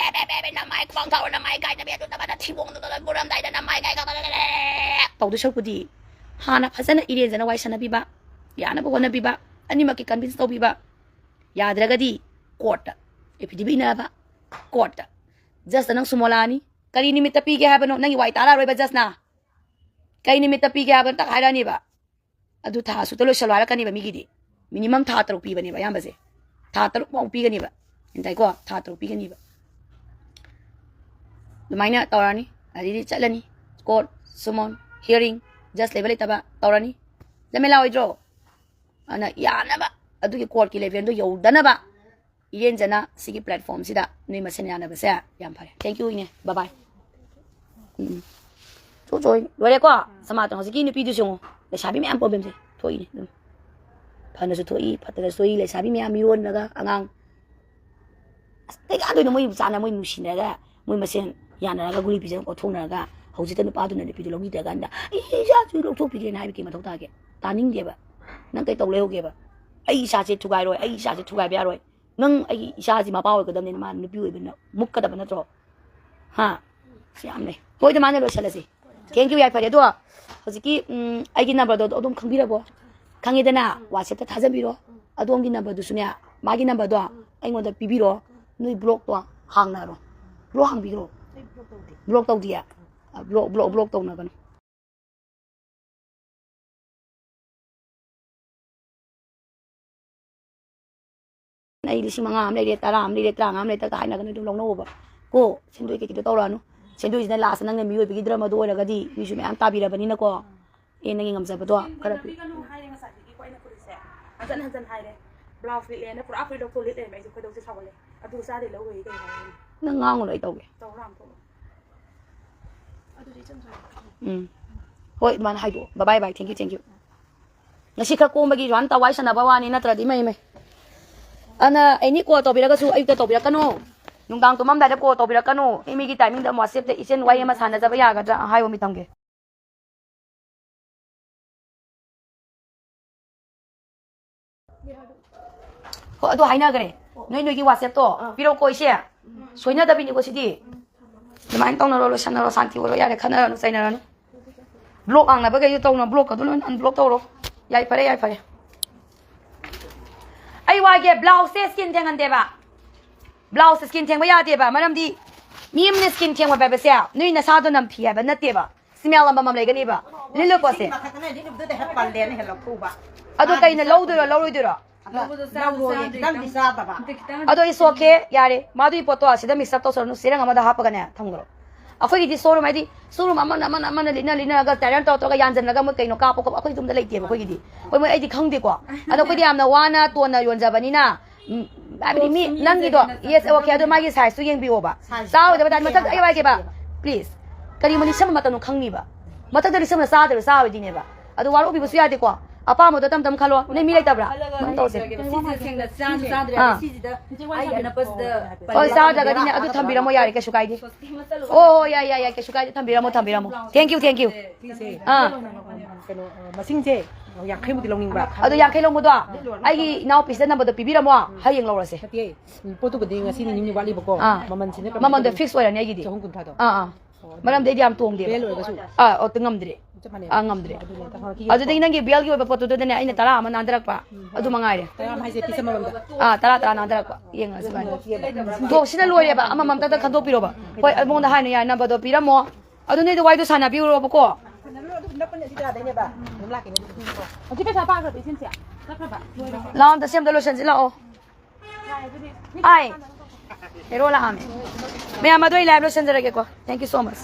ꯕꯦ, ꯅꯃꯥꯏ ꯈ꯭ꯋꯥꯡ ꯊꯥꯎꯔ, ꯅꯃꯥꯏ ꯀꯥꯏꯅꯕꯤ, ꯑꯗꯨ ꯅꯃꯥꯏꯅ ꯊꯤꯕꯣꯡꯗꯨꯗ ꯂꯣꯏ ꯄꯨꯔꯝꯗꯥꯏꯗ ꯅꯃꯥꯏ ꯀꯥꯏ ꯀꯥꯏ ꯇꯧꯗꯣꯏ ꯁꯔꯨꯛꯄꯨꯗꯤ ꯍꯥꯟꯅ ꯐꯖꯅ ꯏꯔꯦꯟꯖꯅ ꯋꯥꯔꯤ ꯁꯥꯟꯅꯕꯤꯕ, ꯌꯥꯅꯕ ꯍꯣꯠꯅꯕꯤꯕ, ꯑꯅꯤꯃꯛꯀꯤ convince ꯇꯧꯕꯤꯕ꯫ ꯌꯥꯗ꯭ꯔꯒꯗꯤ courtꯇ affidavit ꯏꯟꯅꯕ, courtꯇ꯫ Judgeꯇ ꯅꯪ sumo ꯂꯥꯛꯑꯅꯤ꯫ "ꯀꯔꯤ ꯅꯨꯃꯤꯠꯇ ꯄꯤꯒꯦ ꯍꯥꯏꯕꯅꯣ?" ꯅꯪꯒꯤ ꯋꯥꯏ ꯇꯥꯔꯛꯑꯔꯣꯏꯕ judgeꯅ꯫ "ꯀꯔꯤ ꯅꯨꯃꯤꯠꯇ ꯄꯤꯒꯦ ꯍꯥꯏꯕꯅꯣ?" ꯇꯛ ꯍꯥꯏꯔꯛꯑꯅꯤꯕ꯫ ꯑꯗꯨ ꯊꯥ ꯑꯁꯨꯛꯇ ꯂꯣꯏꯁꯜꯂꯣ ꯍꯥꯏꯔꯛꯀꯅꯤꯕ ꯃꯤꯒꯤꯗꯤ꯫ Minimum ꯊꯥ ꯇꯔꯨꯛ ꯄꯤꯕꯅꯦꯕ ꯑꯌꯥꯝꯕꯁꯦ꯫ ꯊꯥ ꯇꯔꯨꯛ ꯐꯥꯎ ꯄꯤꯒꯅꯤꯕ꯫ ꯒ꯭ꯌꯥꯟ ꯇꯥꯏꯀꯣ? ꯊꯥ ꯇꯔꯨꯛ ꯄꯤꯒꯅꯤꯕ꯫ ꯑꯗꯨꯃꯥꯏꯅ ꯇꯧꯔꯅꯤ꯫ ꯑꯗꯩꯗꯤ ꯆꯠꯂꯅꯤ꯫ Court, summon, hearing, judge ꯂꯩꯕ ꯂꯩꯇꯕ ꯇꯧꯔꯅꯤ꯫ ꯖꯃꯦꯂꯥ ꯑꯣꯏꯗ꯭ꯔꯣ? ꯑꯗꯨꯅ ꯌꯥꯅꯕ, ꯑꯗꯨꯒꯤ courtꯀꯤ levelꯗꯣ ꯌꯧꯗꯅꯕ ꯏꯔꯦꯟꯖꯅ ꯁꯤꯒꯤ platformꯁꯤꯗ ꯅꯣꯏ ꯃꯁꯦꯟ ꯌꯥꯅꯕꯁꯦ ꯌꯥꯝ ꯐꯔꯦ꯫ Thank you, ꯏꯅꯦ꯫ Bye bye. ꯎꯝ꯫ ꯆꯣ, ꯆꯣ, ꯂꯣꯏꯔꯦꯀꯣ? ꯁꯃꯥꯇꯣꯟ, ꯍꯧꯖꯤꯛꯀꯤ ꯅꯨꯄꯤꯗꯨꯁꯨ ꯌꯦꯡꯉꯣ꯫ ꯂꯩꯁꯥꯕꯤ ꯃꯌꯥꯝ problemꯁꯦ ꯊꯣꯛꯏꯅꯦ ꯑꯗꯨꯝ꯫ ꯐꯅꯁꯨ ꯊꯣꯛꯏ, ꯐꯠꯇꯅꯁꯨ ꯊꯣꯛꯏ꯫ ꯂꯩꯁꯥꯕꯤ ꯃꯌꯥꯝ ꯃꯤꯔꯣꯟꯂꯒ ꯑꯉꯥꯡ꯫ ꯑꯁ, ꯀꯩꯀꯥꯟꯗꯣꯏꯅꯣ ꯃꯣꯏ ꯆꯥꯅ ꯃꯣꯏ ꯅꯨꯡꯁꯤꯅꯔꯒ ꯃꯣꯏ ꯃꯁꯦꯟ ꯌꯥꯅꯔꯒ ꯒꯨꯂꯤ ꯄꯤꯖꯅ ꯑꯣꯠꯊꯣꯛꯅꯔꯒ ꯍꯧꯖꯤꯛꯇ ꯅꯨꯄꯥꯗꯨꯅ ꯅꯨꯄꯤꯗꯨ ꯂꯧꯕꯤꯗ꯭ꯔꯀꯥꯟꯗ ꯑꯩ ꯏꯆꯥꯁꯨ ꯂꯧꯊꯣꯛꯄꯤꯒꯦꯅ ꯍꯥꯏꯕ ꯀꯩ ꯃꯊꯧ ꯇꯥꯒꯦ? ꯇꯥꯅꯤꯡꯗꯦꯕ꯫ ꯅꯪ ꯀꯩ ꯇꯧ ꯂꯩꯍꯧꯒꯦꯕ? "ꯑꯩ ꯏꯆꯥꯁꯦ ꯊꯨꯒꯥꯏꯔꯣꯏ, ꯑꯩ ꯏꯆꯥꯁꯦ ꯊꯨꯒꯥꯏꯕ ꯌꯥꯔꯣꯏ"꯫ ꯅꯪ ꯑꯩꯒꯤ ꯏꯆꯥꯁꯤ ꯃꯄꯥ ꯑꯣꯏꯒꯗꯕꯅꯤꯅ ꯃꯥ ꯅꯨꯄꯤ ꯑꯣꯏꯕꯅ ꯃꯨꯛꯀꯗꯕ ꯅꯠꯇ꯭ꯔꯣ? ꯍꯥ? ꯁꯤ ꯌꯥꯝ ꯂꯩ꯫ ꯍꯣꯏ, ꯑꯗꯨꯃꯥꯏꯅ ꯂꯣꯏꯁꯤꯜꯂꯁꯤ꯫ Thank you, ꯌꯥꯏꯐꯔꯦ꯫ ꯑꯗꯣ ꯍꯧꯖꯤꯛꯀꯤ, ꯎꯝ, ꯑꯩꯒꯤ numberꯗꯣ ꯑꯗꯨꯝ ꯈꯪꯕꯤꯔꯕꯣ? ꯈꯪꯉꯦꯗꯅ? WhatsAppꯇ ꯊꯥꯖꯟꯕꯤꯔꯣ꯫ ꯑꯗꯣꯝꯒꯤ numberꯗꯨꯁꯨꯅꯦ, ꯃꯥꯒꯤ numberꯗꯣ ꯑꯩꯉꯣꯟꯗ ꯄꯤꯕꯤꯔꯣ꯫ ꯅꯣꯏ blockꯇꯣ ꯍꯥꯡꯅꯔꯣ꯫ Block ꯍꯥꯡꯕꯤꯈ꯭ꯔꯣ꯫ ꯑꯩ block ꯇꯧꯗꯦ꯫ Block ꯇꯧꯗꯤꯌꯦ? ꯑ, block, block, block ꯇꯧꯅꯒꯅꯨ꯫ ꯑꯩ ꯂꯤꯁꯤꯡ ꯃꯉꯥ ꯑꯃ ꯂꯩꯔꯦ, ꯇꯔꯥ ꯑꯃ ꯂꯩꯔꯦ, ꯇꯔꯥꯃꯉꯥ ꯑꯃ ꯂꯩꯔꯦ, ꯇꯛ ꯍꯥꯏꯅꯒꯅꯨ, ꯑꯗꯨꯝ ꯂꯧꯅꯧꯑꯣꯕ꯫ ꯀꯣ, ꯁꯦꯟꯗꯣꯏ ꯀꯩꯀꯩꯗꯣ ꯇꯧꯔꯛꯑꯅꯨ꯫ ꯁꯦꯟꯗꯣꯏꯁꯤꯅ lastꯇ ꯅꯪꯅ ꯃꯤꯑꯣꯏꯕꯒꯤ ꯙꯔꯃꯗꯣ ꯑꯣꯏꯔꯒꯗꯤ ꯃꯤꯁꯨ ꯃꯌꯥꯝ ꯇꯥꯕꯤꯔꯕꯅꯤꯅꯀꯣ꯫ ꯑꯦ, ꯅꯪꯒꯤ ꯉꯝꯖꯕꯗꯣ ꯈꯔ ꯄꯤ-, ꯇꯥꯕꯤꯒꯅꯨ ꯍꯥꯏꯔꯦ ꯉꯁꯥꯏꯗꯒꯤꯀꯣ ꯑꯩꯅ ꯐꯨꯔꯤꯠꯁꯦ꯫ ꯍꯟꯖꯟ ꯍꯟꯖꯟ ꯍꯥꯏꯔꯦ꯫ Blouse ꯂꯤꯠꯂꯦꯅ ꯄꯨꯔꯥ ꯐꯨꯔꯤꯠ ꯂꯧꯊꯣꯛ ꯂꯤꯠ ꯂꯩꯔꯝꯃꯦ꯫ ꯑꯩꯁꯨ ꯈꯣꯏꯗꯧꯁꯦ ꯁꯥꯎꯒꯠꯂꯦ꯫ ꯑꯗꯨ ꯆꯥꯗꯦ ꯂꯧꯔꯣꯏꯌꯦ ꯀꯩꯅꯣ ꯍꯥꯏꯔꯦ꯫ ꯅꯪ ꯉꯥꯡꯉꯨꯅꯨ, ꯑꯩ ꯇꯧꯒꯦ꯫ ꯇꯧꯔꯣ ꯂꯥꯝꯊꯣꯛꯑꯣ꯫ ꯑꯗꯨꯗꯤ ꯏꯆꯝ ꯆꯝꯅ꯫ ꯎꯝ꯫ ꯍꯣꯏ, ꯑꯗꯨꯃꯥꯏꯅ ꯍꯥꯏꯗꯣꯛꯑꯣ꯫ Bye bye, thank you, thank you꯫ ꯉꯁꯤ ꯈꯔ ꯀꯣꯝꯕꯒꯤ ꯖꯣꯟꯇ ꯋꯥꯔꯤ ꯁꯥꯟꯅꯕ ꯋꯥꯅꯤ, ꯅꯠꯇ꯭ꯔꯗꯤ ꯃꯩ ꯃꯩ꯫ ꯑꯅ any call ꯇꯧꯕꯤꯔꯒꯁꯨ ꯑꯌꯨꯛꯇ ꯇꯧꯕꯤꯔꯛꯀꯅꯨ꯫ ꯅꯨꯡꯗꯥꯡ ꯇꯨꯝꯃꯝꯗꯥꯏꯗ call ꯇꯧꯕꯤꯔꯛꯀꯅꯨ꯫ ꯑꯦ, ꯃꯤꯒꯤ timingꯗ WhatsAppꯇ ꯏꯆꯦ ꯋꯥꯔꯤ ꯑꯃ ꯁꯥꯟꯅꯖꯕ ꯌꯥꯒꯗ꯭ꯔꯥ ꯍꯥꯏꯌꯣ ꯃꯤꯇꯝꯒꯦ꯫ ꯍꯣ, ꯑꯗꯨ ꯍꯥꯏꯅꯈ꯭ꯔꯦ꯫ ꯅꯣꯏ ꯅꯣꯏꯒꯤ WhatsAppꯇꯣ ꯑꯥ꯫ ꯄꯤꯔꯛꯎꯀꯣ ꯏꯆꯦ꯫ ꯁꯣꯏꯅꯗꯕꯤꯅꯤꯀꯣ ꯁꯤꯗꯤ꯫ ꯑꯗꯨꯃꯥꯏꯅ ꯇꯧꯅꯔꯣ, ꯂꯣꯏꯁꯟꯅꯔꯣ, ꯁꯥꯟꯇꯤ ꯑꯣꯏꯔꯣ, ꯌꯥꯔꯦ, ꯈꯟꯅꯔꯅꯨ, ꯆꯩꯅꯔꯅꯨ꯫ Block ꯍꯥꯡꯅꯕꯈꯩꯗꯣ ꯇꯧꯅꯣ, blockꯀꯗꯣ ꯂꯣꯏꯅ unblock ꯇꯧꯔꯣ꯫ ꯌꯥꯏ, ꯐꯔꯦ, ꯌꯥꯏ, ꯐꯔꯦ꯫ ꯑꯩ ꯋꯥꯒꯦ, blouse ꯁꯦ skin ꯊꯦꯡꯍꯟꯗꯦꯕ꯫ Blouse skin ꯊꯦꯡꯕ ꯌꯥꯗꯦꯕ, ꯃꯔꯝꯗꯤ ꯃꯤ ꯑꯃꯅ skin ꯊꯦꯡꯕ ꯍꯥꯏꯕꯁꯦ ꯅꯣꯏ ꯅꯁꯥꯗꯣ ꯅꯝꯊꯤ ꯍꯥꯏꯕ ꯅꯠꯇꯦꯕ꯫ Smell ꯑꯃꯃꯝ ꯂꯩꯒꯅꯤꯕ꯫ ꯂꯤꯠꯂꯨꯀꯣ ꯁꯦ꯫ ꯃꯊꯛꯇꯅ ꯂꯤꯠꯂꯨꯕꯗꯨꯗ ꯍꯦꯛ ꯄꯜꯂꯦꯅ ꯍꯦꯛ ꯂꯧꯊꯣꯛꯎꯕ꯫ ꯑꯗꯣ ꯀꯩꯅ ꯂꯧꯗꯣꯏꯔꯣ, ꯂꯧꯔꯣꯏꯗꯣꯏꯔꯣ? ꯂꯧꯕꯗꯣ ꯆꯥꯕ ꯂꯧꯔꯣꯏ, ꯆꯥꯗ꯭ꯔꯤ, ꯈꯤꯇꯪꯗꯤ ꯈꯤꯇꯪ꯫ ꯆꯥꯗꯕ꯫ ꯑꯗꯣ it's okay, ꯌꯥꯔꯦ꯫ ꯃꯥꯗꯨꯒꯤ ꯄꯣꯠꯇꯣ ꯑꯁꯤꯗ mix up ꯇꯧꯁꯜꯂꯅꯨ, ꯆꯦꯔꯪ ꯑꯃꯗ ꯍꯥꯞꯄꯒꯅꯦ ꯊꯝꯈ꯭ꯔꯣ꯫ ꯑꯩꯈꯣꯏꯒꯤꯗꯤ showroom ꯍꯥꯏꯗꯤ showroom ꯑꯃꯅ, ꯑꯃꯅ, ꯑꯃꯅ ꯂꯤꯠꯅ, ꯂꯤꯠꯅꯔꯒ ꯇꯥꯏꯔꯟ ꯇꯧꯔ, ꯇꯧꯔꯒ ꯌꯥꯟꯁꯤꯜꯂꯒ ꯃꯣꯏ ꯀꯩꯅꯣ ꯀꯥꯞꯄ ꯈꯣꯠꯄ ꯑꯩꯈꯣꯏ ꯑꯗꯨꯝꯗ ꯂꯩꯇꯦꯕ ꯑꯩꯈꯣꯏꯒꯤꯗꯤ꯫ ꯍꯣꯏ, ꯃꯣꯏ ꯑꯩꯗꯤ ꯈꯪꯗꯦꯀꯣ꯫ ꯑꯗꯣ ꯑꯩꯈꯣꯏꯗꯤ ꯌꯥꯝꯅ ꯋꯥꯅ ꯇꯣꯟꯅ ꯌꯣꯟꯖꯕꯅꯤꯅ, ꯎꯝ, ꯍꯥꯏꯕꯗꯤ ꯃꯤ ꯅꯪꯒꯤꯗꯣ, yes, okay, ꯑꯗꯣ ꯃꯥꯒꯤ size ꯇꯨ ꯌꯦꯡꯕꯤꯌꯣꯕ꯫ Size ꯆꯥꯔꯣꯏꯗꯕ ꯇꯥꯔꯗꯤ ꯃꯊꯛꯇ ꯑꯩ ꯍꯥꯏꯒꯦꯕ, please, ꯀꯔꯤꯒꯨꯝꯕ ꯂꯤꯁꯤꯡ ꯑꯃ ꯃꯇꯝꯗꯣ ꯈꯪꯅꯤꯕ꯫ ꯃꯊꯛꯇ ꯂꯤꯁꯤꯡ ꯑꯃ ꯆꯥꯗꯕ ꯆꯥꯔꯣꯏꯗꯣꯏꯅꯦꯕ꯫ ꯑꯗꯨ ꯋꯥꯔꯧꯕꯤꯕꯁꯨ ꯌꯥꯗꯦꯀꯣ꯫ ꯑꯄꯥꯝꯕꯗꯣ ꯇꯞ ꯇꯞ ꯈꯜꯂꯣ꯫ ꯅꯣꯏ ꯃꯤ ꯂꯩꯇꯕ꯭ꯔꯥ? ꯀꯩꯅꯣ ꯇꯧꯁꯦ꯫ ꯁꯤꯁꯦ ꯁꯦꯡꯅ ꯆꯥꯁꯨ ꯆꯥꯗ꯭ꯔꯦ꯫ ꯑꯥ꯫ ꯁꯤꯁꯤꯗ ꯑꯩꯒꯤ ꯑꯅꯛꯄꯁꯤꯗ ꯍꯣꯏ, ꯆꯥꯗ꯭ꯔꯒꯗꯤꯅꯦ ꯑꯗꯨ ꯊꯝꯕꯤꯔꯝꯃꯣ, ꯌꯥꯔꯦ, ꯀꯩꯁꯨ ꯀꯥꯏꯗꯦ꯫ ꯑꯣ, ꯍꯣꯏ, ꯌꯥꯏ, ꯌꯥꯏ, ꯌꯥꯏ, ꯀꯩꯁꯨ ꯀꯥꯏꯗꯦ, ꯊꯝꯕꯤꯔꯝꯃꯣ, ꯊꯝꯕꯤꯔꯝꯃꯣ꯫ Thank you, thank you꯫ ꯁꯤꯁꯦ ꯑꯥ꯫ ꯀꯩꯅꯣ, ꯑ, ꯃꯁꯤꯡꯁꯦ ꯌꯥꯡꯈꯩꯃꯨꯛꯇꯤ ꯂꯧꯅꯤꯡꯕ꯫ ꯑꯗꯣ ꯌꯥꯡꯈꯩ ꯂꯧꯕꯗꯣ ꯑꯩꯒꯤ ꯏꯅꯥꯎꯄꯤꯁꯤꯗ ꯅꯝꯕꯔꯗꯣ ꯄꯤꯕꯤꯔꯝꯃꯣ, ꯍꯌꯦꯡ ꯂꯧꯔꯁꯦ꯫ ꯅꯠꯇꯦ, ꯄꯣꯠꯇꯨꯕꯨꯗꯤ ꯉꯁꯤꯅꯤ ꯅꯤꯅꯤ ꯋꯥꯠꯂꯤꯕꯀꯣ꯫ ꯑꯥ꯫ ꯃꯃꯜꯁꯤꯅ ꯃꯃꯜꯗꯣ ꯀꯃꯥꯏꯅ fix ꯑꯣꯏꯔꯅꯤ ꯑꯩꯒꯤꯗꯤ꯫ ꯆꯍꯨꯝ ꯀꯨꯟꯊ꯭ꯔꯥꯗꯣ꯫ ꯑꯥ, ꯑꯥ꯫ ꯃꯔꯝꯗꯤ ꯑꯩꯗꯤ ꯌꯥꯝ ꯇꯣꯡꯗꯦꯕ꯫ ꯕꯦꯜ ꯑꯣꯏꯔꯒꯁꯨ ꯑꯥ, ꯑꯣ, ꯉꯝꯗ꯭ꯔꯦ꯫ ꯆꯞ ꯃꯥꯟꯅꯩ꯫ ꯑꯥ, ꯉꯝꯗ꯭ꯔꯦ꯫ ꯑꯗꯨꯅꯦ, ꯇꯥꯃꯣ, ꯑꯗꯨꯗꯒꯤ ꯅꯪꯒꯤ ꯕꯦꯜꯒꯤ ꯑꯣꯏꯕ ꯄꯣꯠꯇꯨꯗꯅꯦ ꯑꯩꯅ ꯇꯔꯥ ꯑꯃ ꯅꯥꯟꯊꯔꯛꯄ꯫ ꯑꯗꯨ ꯃꯉꯥꯏꯔꯦ꯫ ꯇꯔꯥ ꯑꯃ ꯍꯥꯏꯁꯦ piece ꯑꯃꯃꯝꯗ꯫ ꯑꯥ, ꯇꯔꯥ ꯇꯔꯥ ꯅꯥꯟꯊꯔꯛꯄ꯫ ꯌꯦꯡꯉꯁꯤ ꯏꯕꯥꯅꯤ꯫ ꯇꯣ, ꯁꯤꯅ ꯂꯣꯏꯔꯦꯕ꯫ ꯑꯃꯃꯝꯇꯗ ꯈꯟꯗꯣꯛꯄꯤꯔꯣꯕ꯫ ꯍꯣꯏ, ꯑꯩꯉꯣꯟꯗ ꯍꯥꯏꯅ ꯌꯥꯏ, ꯅꯝꯕꯔꯗꯣ ꯄꯤꯔꯝꯃꯣ꯫ ꯑꯗꯨ ꯅꯣꯏꯗ ꯋꯥꯏꯗꯣ ꯁꯥꯟꯅꯕꯤꯔꯨꯔꯣꯕꯀꯣ꯫ ꯁꯥꯟꯅꯔꯨꯔꯣ, ꯑꯗꯨꯝ ꯅꯞꯄꯅꯦ ꯑꯁꯤ ꯌꯥꯗꯣꯏꯅꯦꯕ꯫ ꯑꯗꯨꯝ ꯂꯥꯛꯀꯦꯅꯦ ꯑꯗꯨꯗꯤ꯫ ꯍꯧꯖꯤꯛ ꯄꯩꯁꯥ ꯄꯥꯈ꯭ꯔꯕ ꯏꯆꯦꯁꯦ? ꯆꯠꯈ꯭ꯔꯕ? ꯂꯣꯏꯔꯕ? ꯂꯥꯛꯑꯣ, ꯑꯝꯇ ꯁꯤ ꯑꯝꯇ ꯂꯣꯏꯁꯟꯁꯤ ꯂꯥꯛꯑꯣ꯫ ꯌꯥꯔꯦ ꯑꯗꯨꯗꯤ꯫ ꯑꯥꯏ꯫ ꯍꯦꯔꯣ ꯂꯥꯛꯑꯝꯃꯦ꯫ ꯃꯌꯥꯝ, ꯑꯗꯣ ꯑꯩ live ꯂꯣꯏꯁꯟꯖꯔꯒꯦꯀꯣ꯫ Thank you so much꯫